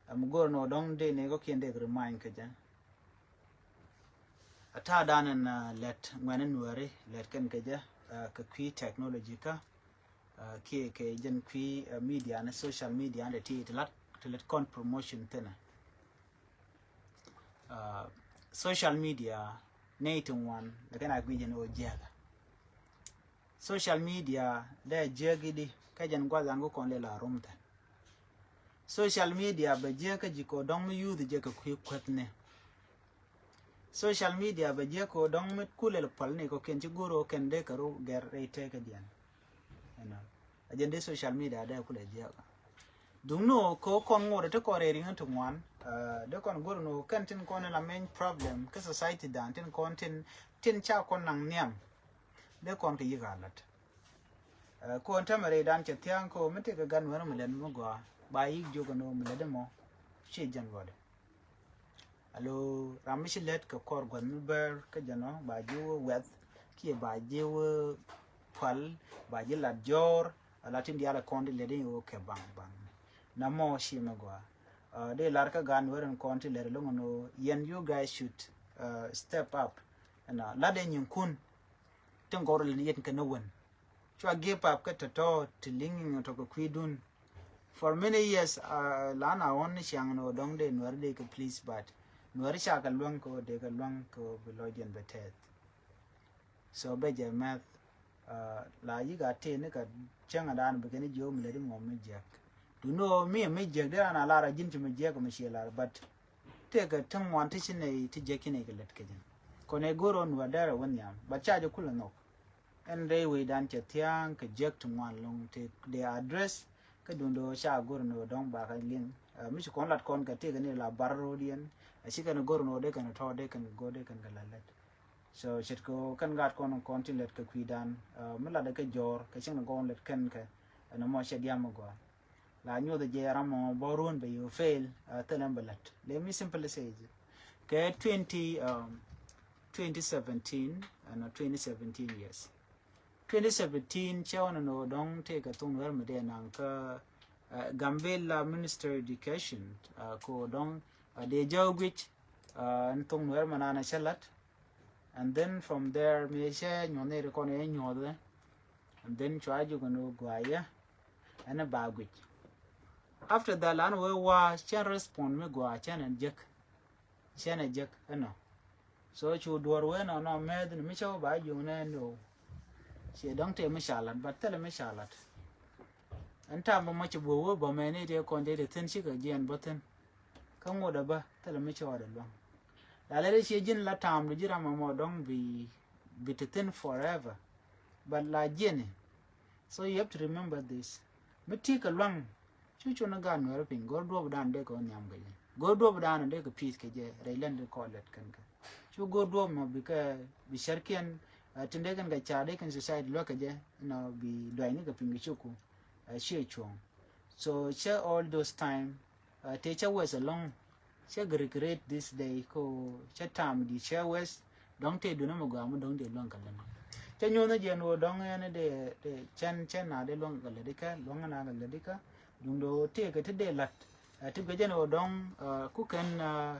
Am go̱r nɔ dɔ̱ŋ dee ni kɔ̱kiɛn dee remind kä jɛ. A ta̱a̱ dan ɛn lɛt ŋuɛni nuɛri lɛt kɛn kä jɛ kɛ kui̱ technology kä kiɛ kɛ jɛn kui̱ media ni social media ni ti ti lat ti lɛt kɔn promotion thinɛ. Social media nɛy ti ŋuan lɛ kɛn a guic jɛn ɣöö jiɛkä. Social media dee jiäk i̱di kä jɛn gua̱th an kä kɔn lɛ la rom thin. Social media bɛ jiäk kä ji̱ kɛ dɔ̱ŋ mi youth jɛ kɛ kui̱ kuäthni. Social media bɛ jiäk kɛ dɔ̱ŋ mi kulɛ pal ni kɛ kɛn ci go̱r ɔ kɛn dee kɛ ru gɛr rɛy tëkä diɛn. Ɛnɔ a jɛn dee social media dee kulɛ jiäk. Duŋni ɔ kɛ kɔn ŋot ti kɔn rɛy riŋ ti ŋuan dee kɔn go̱r ni ɔ kɛn tin kɔn la main problem kä society dan tin kɔn tin tin ca kɔn naŋ nhiam. Dee kɔn kɛ yik a lat. Kɔn tämɛ rɛy dan cɛ thia̱a̱ŋ kɛ ɔ mi tekɛ gan wɛn ɔ mi lɛt mi gɔaa ba yik jiök ɛn ɔ mi lɛt ɛmɔ. Ci jɛn luɔdɛ. Alo ram mi ci lät kɛ kɔr gua̱th mi bär kä jɛn ɔ ba jiök wɛth. kiɛ ba ji̱ wä pual, ba ji̱ lat jɔɔr, a la tin diaal a kɔn ti lɛ di wä kɛ baŋ baŋ. Na mɔ ci mɛ gua. Dee lar kä gan wä rin kɔn ti lɛ di loŋ ni wä yɛn, you guys should step up. Ɛnɔ lat dee nyiŋ kun tin gɔr lɛ ni yɛn kɛ ni wän. Cua give up kä tɔtɔ ti liŋ in tɔk kɛ kui̱dun. For many years, la na ɣɔn ni ciaŋ ni wä dɔŋ dee nuɛr dee kɛ please, but nuɛr ca kɛ luäŋ kɛ wä dee kɛ luäŋ kɛ wä bi lɔc jɛn bɛ tɛth. So bɛ jɛ mɛth, la yik a tëë ni kɛ cäŋ a daan bi kɛn jiök mi lɛ di mɔ mi jiäk. Duni ɣöö mi mi jiäk di raan a lar a ji̱n ci mi jiäk mi cie lar, but tëë kɛ ti ŋuan ti ci nɛy ti jiäk ci nɛy kɛ lät kɛ jɛn. Kɔn ɛ go̱r ɣöö nuɛr dɛr ɛ wä nhiam, but ca jɛ kulɛ nhɔk. Ɛn rɛy wecdan cɛ thia̱a̱ŋ kɛ jiäk ti ŋuan loŋ ti dee address. Kä duundɛ ɣöö ca go̱r ni ɣöö dɔ̱ŋ bakɛ liŋ. Mi ci kɔn lat kɔn kɛ tëëkɛ ni la bar ro̱o̱diɛn. A ci kɛn go̱r ni ɣöö dee kɛn tɔ̱ dee kɛn go̱r dee kɛn kɛ la lät. So ce̱tkɛ ɣöö kɛn gaat kɔn kɔn ti lät kɛ kui̱dan. Mi latdɛ kɛ jɔ̱ɔ̱r kɛ cieŋ ni gɔɔn lät kɛn kɛ. Ɛn ɛmɔ cɛ diam mi gɔaa. La nyuɔth jɛ ram mɔ bä ruɔn bɛ yɛ fail, thilɛ bɛ lät. Let me simply say it. Kɛ twenty, twenty seventeen, ɛn twenty seventeen, yes. Twenty seventeen cɛ wä nɔ dɔŋ tëëkɛ thok nuɛr mi dee naŋ kä Gambella Minister Education, ko dɔŋ dee jɛ wä guic ni thok nuɛr mi naan cɛ lat. And then from there mi cɛ nyuɔth ni ri kɔn yɛ nyuɔth. And then cua jukɛ ni wä guayɛ ɛn ba guic. After that lan wee wa cɛn respond mi gua cɛn ɛn jek. Cɛn ɛ jek ɛnɔ. So cu duɔr wee nɔ nɔ mɛth ni mi cɛ wä ba juŋ nɛ no. Ciɛ dɔŋ tëë mi ca lat, but thilɛ mi ca lat. Ɛn tam bä mɔ ci buɔ wee bä mɛ ni tëë kɔn tëë thin cikɛ jiɛn bä thin. Kä ŋot ɛ bä thilɛ mi cɛ wä dɛ luaŋ. La lɛ dee ciɛ ji̱n la tam du ji̱ ram ɛmɔ dɔŋ bi bi ti thin forever. But la jiɛni. So you have to remember this. Mi ti kɛ luaŋ. Cu cu ni gaat nuɛri piny go̱r duɔp dan dee kɛ wä nhiam kɛ jɛ. Go̱r duɔp dan dee kɛ peace kɛ jɛ rɛy lɛn dee kɔɔl lɛt kɛn kɛ. Cu go̱r duɔp mɔ bi kɛ bi cärkiɛn tin dee kɛn kɛ car dee kɛn society luäk kɛ jɛ nɔ bi duayni kɛ piny kɛ cuku. Ciɛ cuɔ̱ŋ. So cɛ all those time tëë cɛ wes alɔŋ. Cɛ regret this day ko cɛ tam di cɛ wes. Dɔŋ tëë dunä mi gɔaa mi dɔŋ tëë luäŋ kɛ lɛn. Cɛ nyuɔ̱n ni jɛn wä dɔŋ ɛn dee cɛn cɛn na dee luäŋ kɛ lɛdikä luäŋ na kɛ lɛdikä. Duŋ dee wä tëë kɛ ti dee lat. Ti guic jɛn wä dɔŋ ku kɛn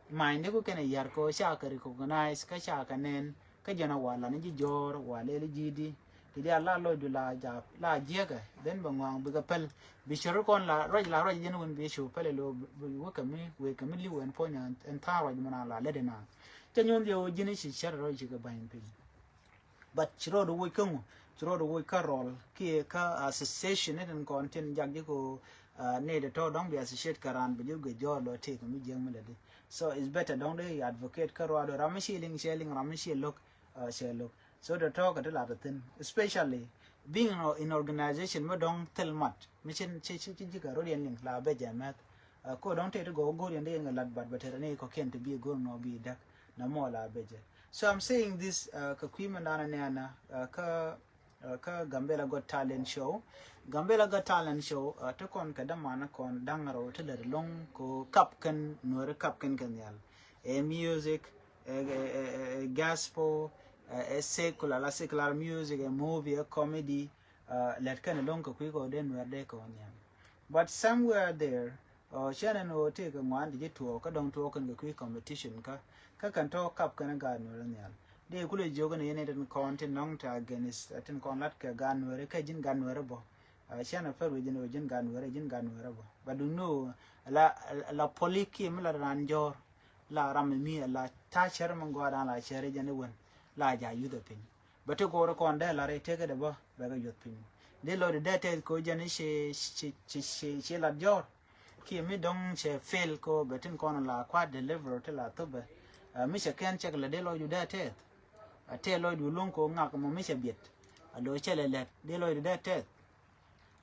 mind ku kɛn yar ko ca kɛ recognize kä ca kɛ nɛn. Kä jɛn a wa lan ji̱ jɔɔr wa lɛl ji̱ di. Ti diaal la lɔcdu la ja la jiɛkɛ then bɛ ŋɔaŋ bikɛ päl. Bi cär kɔn la ruac la ruac jɛn wun bi cu päl ɛ lo̱ wekɛ mi wekɛ mi li̱w ɛn puɔ̱ny ɛn tha̱a̱ŋ ruac mi na la lät ɛn a. Cä nyuɔ̱n dhiɛ wä ji̱n ci cär ruac cikɛ ba̱ny piny. But ci rɔɔd woc kä ŋu ci rɔɔd woc kä rɔl kiɛ kä association ni tin kɔn tin jak ji̱ ko. Ni de tɔ̱ dɔ̱ŋ bi associate kä raan bi ji̱ guic jɔɔr lɔ tëëk mi jiäk mi lɛ di. So it's better dɔ̱ŋ di advocate kä ruaad ram mi ci liŋ cɛ liŋ ram mi ci lo̱k. Cɛ lo̱k. So tɔ̱tɔ̱ kɛ ti lat thin especially being in organization mi dɔ̱ŋ thil mat mi cin ci ci ci ji̱ kɛ rot yɛn liŋ la bɛ jɛ mɛth. Ko dɔ̱ŋ tëë ti gɔw go̱r yɛn di yɛn kɛ lat bat bɛ tɛt ni kɔkiɛn ti bi go̱r nɔ bi däk. Na mɔ la bɛ jɛ. So I'm saying this kɛ kui̱ mi naan ni ana kä kä Gambella Got Talent Show. Gambella Got Talent Show ti kɔn kɛ däman kɔn da̱ŋ rɛw ti lät lo̱ŋ ko kap kɛn nuɔri kap kɛn kɛ nhial. Ɛ music, ɛ gospel, ɛ secular, la secular music, ɛ movie, ɛ comedy. Lät kɛn lo̱ŋ kɛ kui̱ kɔ den nuɛr dee kɛ wä nhial. But somewhere there, cɛ nɛn ɣöö tëëkɛ ŋuan ti ji̱ tuɔɔk kä dɔ̱ŋ tuɔɔk kɛn kɛ kui̱ competition kä kä kɛn tɔ̱ kap kɛn gaat nuɛr nhial. Dee kulɛ jiök ni yɛn ni tin kɔn tin nɔŋ ti against tin kɔn lat kɛ gaat nuɛr kä ji̱n gaat nuɛr bɔ. Cɛ nɛ pär wee ji̱n ɣöö ji̱n gaat nuɛr ji̱n gaat nuɛr bɔ. But duŋni ɣöö la la pɔli kiɛ mi la raan jɔ̱ɔ̱r la ram mi la ta̱a̱ cär mi gɔaa da̱a̱n la cär jɛn i̱ wän la ja̱ yuth ɛ piny. Bɛ ti go̱o̱r kɔn dee lar i̱ tëkädɛ bä bɛ kɛ yuɔth piny. Dee lɔcdu dee tɛth ko̱ jɛn i̱ ci ci ci ci lat jɔ̱ɔ̱r. Kiɛ mi dɔ̱ŋ cɛ fail ko bɛ tin kɔn la kua̱t deliver ti la thopɛ. Mi cɛ kɛn cɛk lɛ dee lɔcdu dee tɛth. A tɛth lɔcdu lo̱ŋ ko ŋak mɔ mi cɛ biɛt. A lo̱c cɛ lɛ lɛt dee lɔcdu dee tɛth.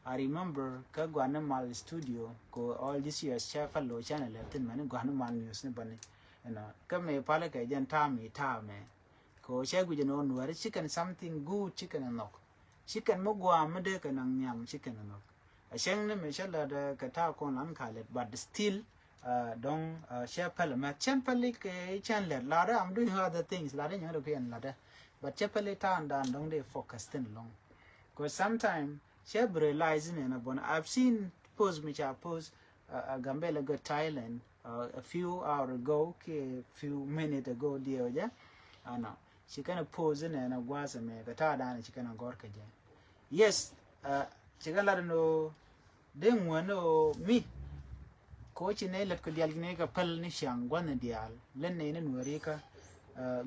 I remember kä Guanimal studio ko all these years cɛ pal lo̱c cɛ lɛ lɛt thin mɛni Guanimal news ni bani. Ɛnɔ kä mëë palä kɛ jɛn ta̱a̱ mi ta̱a̱ mɛ. Kɛ ɣöö cɛ guic ɛn ɣöö nuääri ci kɛn something good ci kɛn ɛ nhɔk. Ci kɛn mi gua̱a̱m mi dee kɛ naŋ nhiam ci kɛn ɛ nhɔk. A cäŋ ni mi cä lät kɛ ta̱a̱ kɔn lan ka lät but still dɔ̱ŋ cɛ päl ɛmɛ cɛn päl i̱ kɛ cɛn lät latdä I'm doing other things latdä nyɔ̱ŋ dee kuiɛn latdä. But cɛ pɛli ta̱a̱n dan dɔ̱ŋ dee focus thi̱n lɔ̱ŋ. Cause sometime cɛ bi realize nɛn a bɔn. I've seen post mi ca post, uh, a Gambella Got Talent, uh, a few hour ago kiɛ few minute ago diɛw jɛ. Ɛnɔ ci kɛn a post nɛn a gua̱a̱th ɛmɛ kɛ ta̱a̱ dan ci kɛn a gɔr kɛ jɛ. Yes, uh, ci kɛn lat ɛn ɣöö dee ŋuäni ɣöö mi koci nɛ lät kɛ diaal ji̱ nɛ kɛ päl ni ciaŋ gua̱n ni diaal lät nɛ ni nuääri kä.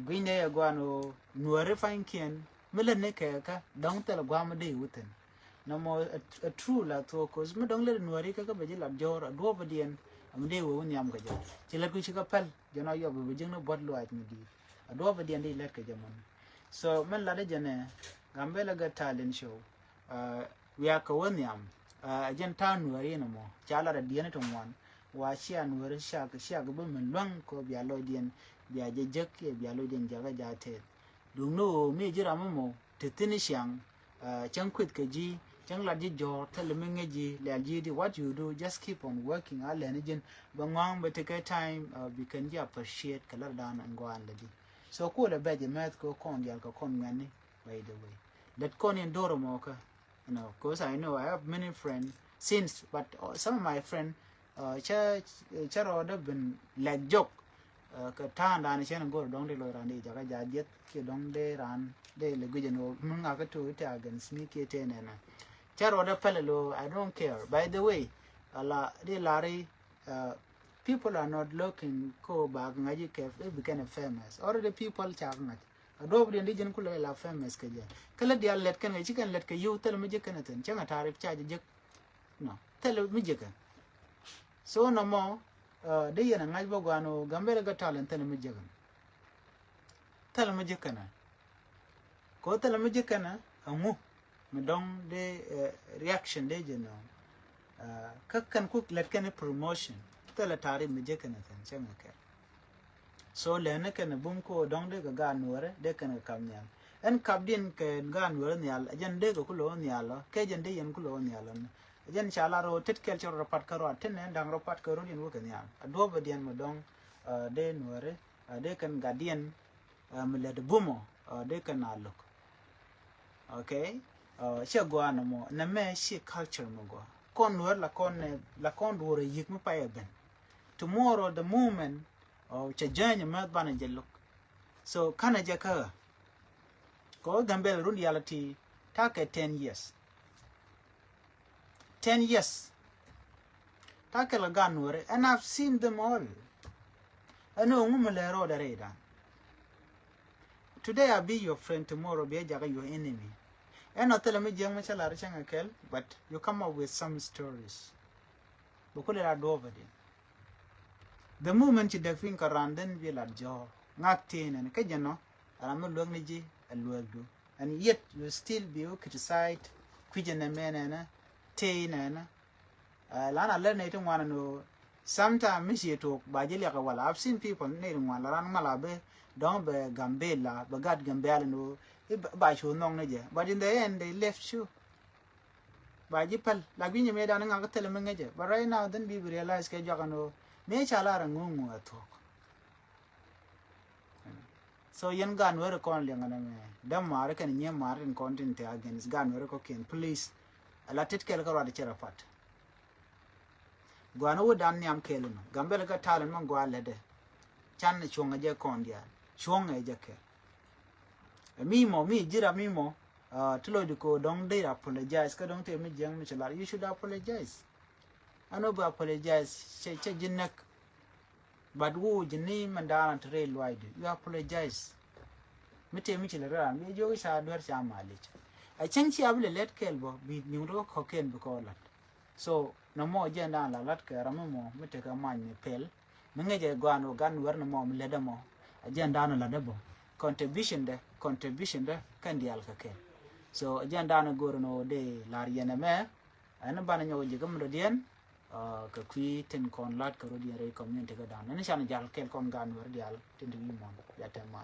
Gui̱ny nɛ yɛ gua̱n ɣöö nuääri pa̱nykiɛn mi lät ni kɛ kä dɔ̱ŋ thil gua̱a̱m mi dee wuthin. Nɔmɔ a true la thuɔ̱k koc mi dɔ̱ŋ lät nuääri kä kä bɛ ji̱ lat jɔ̱ɔ̱r a duɔ̱ɔ̱p a diɛn. Am dee wee wä nhiam kɛ jɛ ci lät ku ci kä päl jɛ nɔ yɔp bɛ ji̱ ni buɔ̱t luaac mi di̱i̱t. A duɔ̱ɔ̱p a diɛn dee lät kɛ jɛ mun. So min lat jɛ nɛ Gambella Got Talent Show. Wiakɛ wä nhiam. Ɛ jɛn ta̱a̱ nuääri ni mɔ ca lat a diɛn ti ŋuan. Wa cia nuääri ciak ciak bi min luäŋ kɛ bia lɔcdiɛn bia jɛ jek kiɛ bia lɔcdiɛn jakä ja̱ tɛth. Duŋni ɣöö mi ji̱ ram mɔ te thi̱n ciaŋ. Cäŋ kueth kɛ ji̱ cäŋ lat ji̱ jɔ̱ɔ̱r thilɛ mi ŋäc ji̱ lɛl ji̱ di what you do, just keep on working. A lɛni ji̱n bɛ ŋɔ̱a̱ŋ bɛ tekɛ time bi kɛn ji̱ appreciate kɛ lat dan ɛn gɔaa ɛn lɛ di. So kuɔlɛ bɛc ɛmɛth kɛ kɔn diaal kɛ kɔn ŋuɛ̈tni. By the way, lät kɔn in do̱r mɔ kä. You know, cause I know I have many friends since, but uh, some of my friend cä cä rɔɔdä bin lɛk jok. Kɛ ta̱a̱n dan cɛn go̱r dɔ̱ŋ di loc ran di jakä ja̱ jiɛth kiɛ dɔ̱ŋ di ran di lɛ guic ɛn ɣöö mi ŋakä to ite against me kiɛ te nɛnɛ. Cä rɔɔdä pɛlɛ lo, I don't care. By the way, ala di lari, people are not looking ko ba ŋa̱c ikɛ i̱ bi kɛn famous. Already people cak ŋa̱c. A duɔ̱ɔ̱p diɛn di ji̱n kulɛ la famous kɛ jɛ. Kä lät diaal lɛt kɛn kɛ ci kɛn lɛt kɛ yio̱w thilɛ mi ji̱ kɛn a thi̱n cäŋ a ta̱a̱ rip ca jɛ jek. Nɔ thilɛ mi ji̱ kɛn. So nɔmɔ di yɛn a ŋa̱c bä gua̱a̱n ɣöö Gambella Got Talent thilɛ mi ji̱ kɛn. Thilɛ mi ji̱ kɛn a kɛ ɣöö thilɛ mi ji̱ kɛn a ŋu. Mi dɔ̱ŋ dee reaction dee jɛ nɔ. Kä kɛn ku lät kɛn i̱ promotion thilɛ ta̱a̱ rip mi jek kɛn a thi̱n cäŋ a kɛl. So lɛni kɛn a bum ko dɔ̱ŋ dee kɛ gaat nuɔ̱ɔ̱rɛ dee kɛn kɛ kap nhial. Ɛn kapdiɛn kɛ gaat nuɔ̱ɔ̱rɛ nhial a jɛn dee kɛ ku lo̱o̱ nhial ɔ kɛ jɛn dee yɛn ku lo̱o̱ nhial ɔ. A jɛn ca lar ɣöö tet kɛl cɛ rɔ pat kä ruat tin ɛn da̱ŋ rɔ pat kä rot yɛn wä kɛ nhial a duɔ̱ɔ̱pɛ diɛn mi dɔ̱ŋ dee nuɔ̱ɔ̱rɛ dee kɛn gatdiɛn. Mi lät bumɔ dee kɛn a lo̱k. Okay. Cɛ gɔaa nɔmɔ nɛmɛ ci culture mi gɔaa kɔn nuɔ̱ɔ̱r la kɔn nɛ la kɔn duɔ̱ɔ̱r a yi̱k mi pay a ben. Tomorrow the moment cɛ jäny a mɛth banɛ jɛ lo̱k. So kanɛ jɛ kä ɣä kɛ ɣä Gambella run diaal a ti ta̱a̱ kɛ ten years. Ten years. Ta̱a̱ kɛl kɛ gaat nuɔ̱ɔ̱ri and I've seen them all. Ɛn ɣöö ŋu mi lɛ rɔɔdɛ rɛydan. Today I be your friend, tomorrow be a jakä your enemy. Ɛn ɔ thilɛ mi jiäk mi cä lar cäŋ a kɛl but you come up with some stories. Bɛ kulɛ la duɔ̱ɔ̱pä din. The moment ci däk piny kɛ ran dhin bi lat jɔ̱ɔ̱r ŋak tëë nɛn kä jɛ nɔ. Ram mi luäk ni ji̱ a luäkdu and yet you still be wä criticize kui̱cɛ nɛ mɛ nɛnɛ tëë nɛnɛ. Lan a lät nɛy ti ŋuan ɛn ɣöö sometime mi ci tok ba ji̱ liak a wala. I've seen people nɛy ti ŋuan la ran mal a bi dɔ̱ŋ bɛ Gambella bɛ gat Gambella ɛn ɣöö ba cu nhɔk ni jɛ but in the end they left you. Ba ji̱ päl la gui̱ny mëë dan ŋak thilɛ mi ŋäcɛ but right now dhin bi bi realize kɛ juak ɛn ɣöö mëë ca lar a ŋuŋ ŋuŋ a thuɔ̱k. So yɛn gaat nuɛri kɔn liɛŋɛ nɛ mɛ dämaari kɛn nyiee maari tin kɔn tin te against gaat nuɛri kɔkiɛn please. Ala tit kɛl kä ruat cɛ rɛ pat. Gua̱a̱n wä dan nhiam kɛl inɔ Gambella Got Talent mɛ gua̱a̱ lätdɛ. Can cuɔ̱ŋɛ jɛ kɔn diaal cuɔ̱ŋɛ jɛ kɛl. Ɛ mi mɔ mi ji̱ rap mi mɔ ti lɔcdi ko dɔ̱ŋ dee apologize kä dɔ̱ŋ te mi jiäŋ mi ci lar you should apologize. Ɛn ɣöö bi apologize cɛ cɛ ji̱ näk. But wu ji̱ ni mɛn da̱a̱n ti rɛy luaacdu you apologize. Mi tëë mi ci lɛ raan bi jiök ca duer ca malic. A cäŋ ci a bi lɛ lɛt kɛɛl bä bi nyuŋ rɔ kɔ̱kiɛn bi kɔ lat. So nɔmɔ jɛn da̱a̱n la lat kɛ ram mi mɔ mi tekɛ mac mi pɛl. Mi ŋäcɛ gɔaa ni wä gan wär ni mɔ mi lätdä mɔ. A jɛn da̱a̱n latdä bä contribution dɛ contribution dɛ kɛn diaal kɛ kɛɛl. So a jɛn da̱a̱n go̱o̱r ni wä dee la̱r yɛn ɛmɛ. Ɛn banɛ nyɔk ji̱ kä mi dɔ̱diɛn. Kɛ kui̱ tin kɔn lat kɛ rot yɛn rɛy community kä da̱a̱n ɛn can jal kɛɛl kɔn gan wär diaal tin ti wi̱i̱ mɔn ya tɛm ma.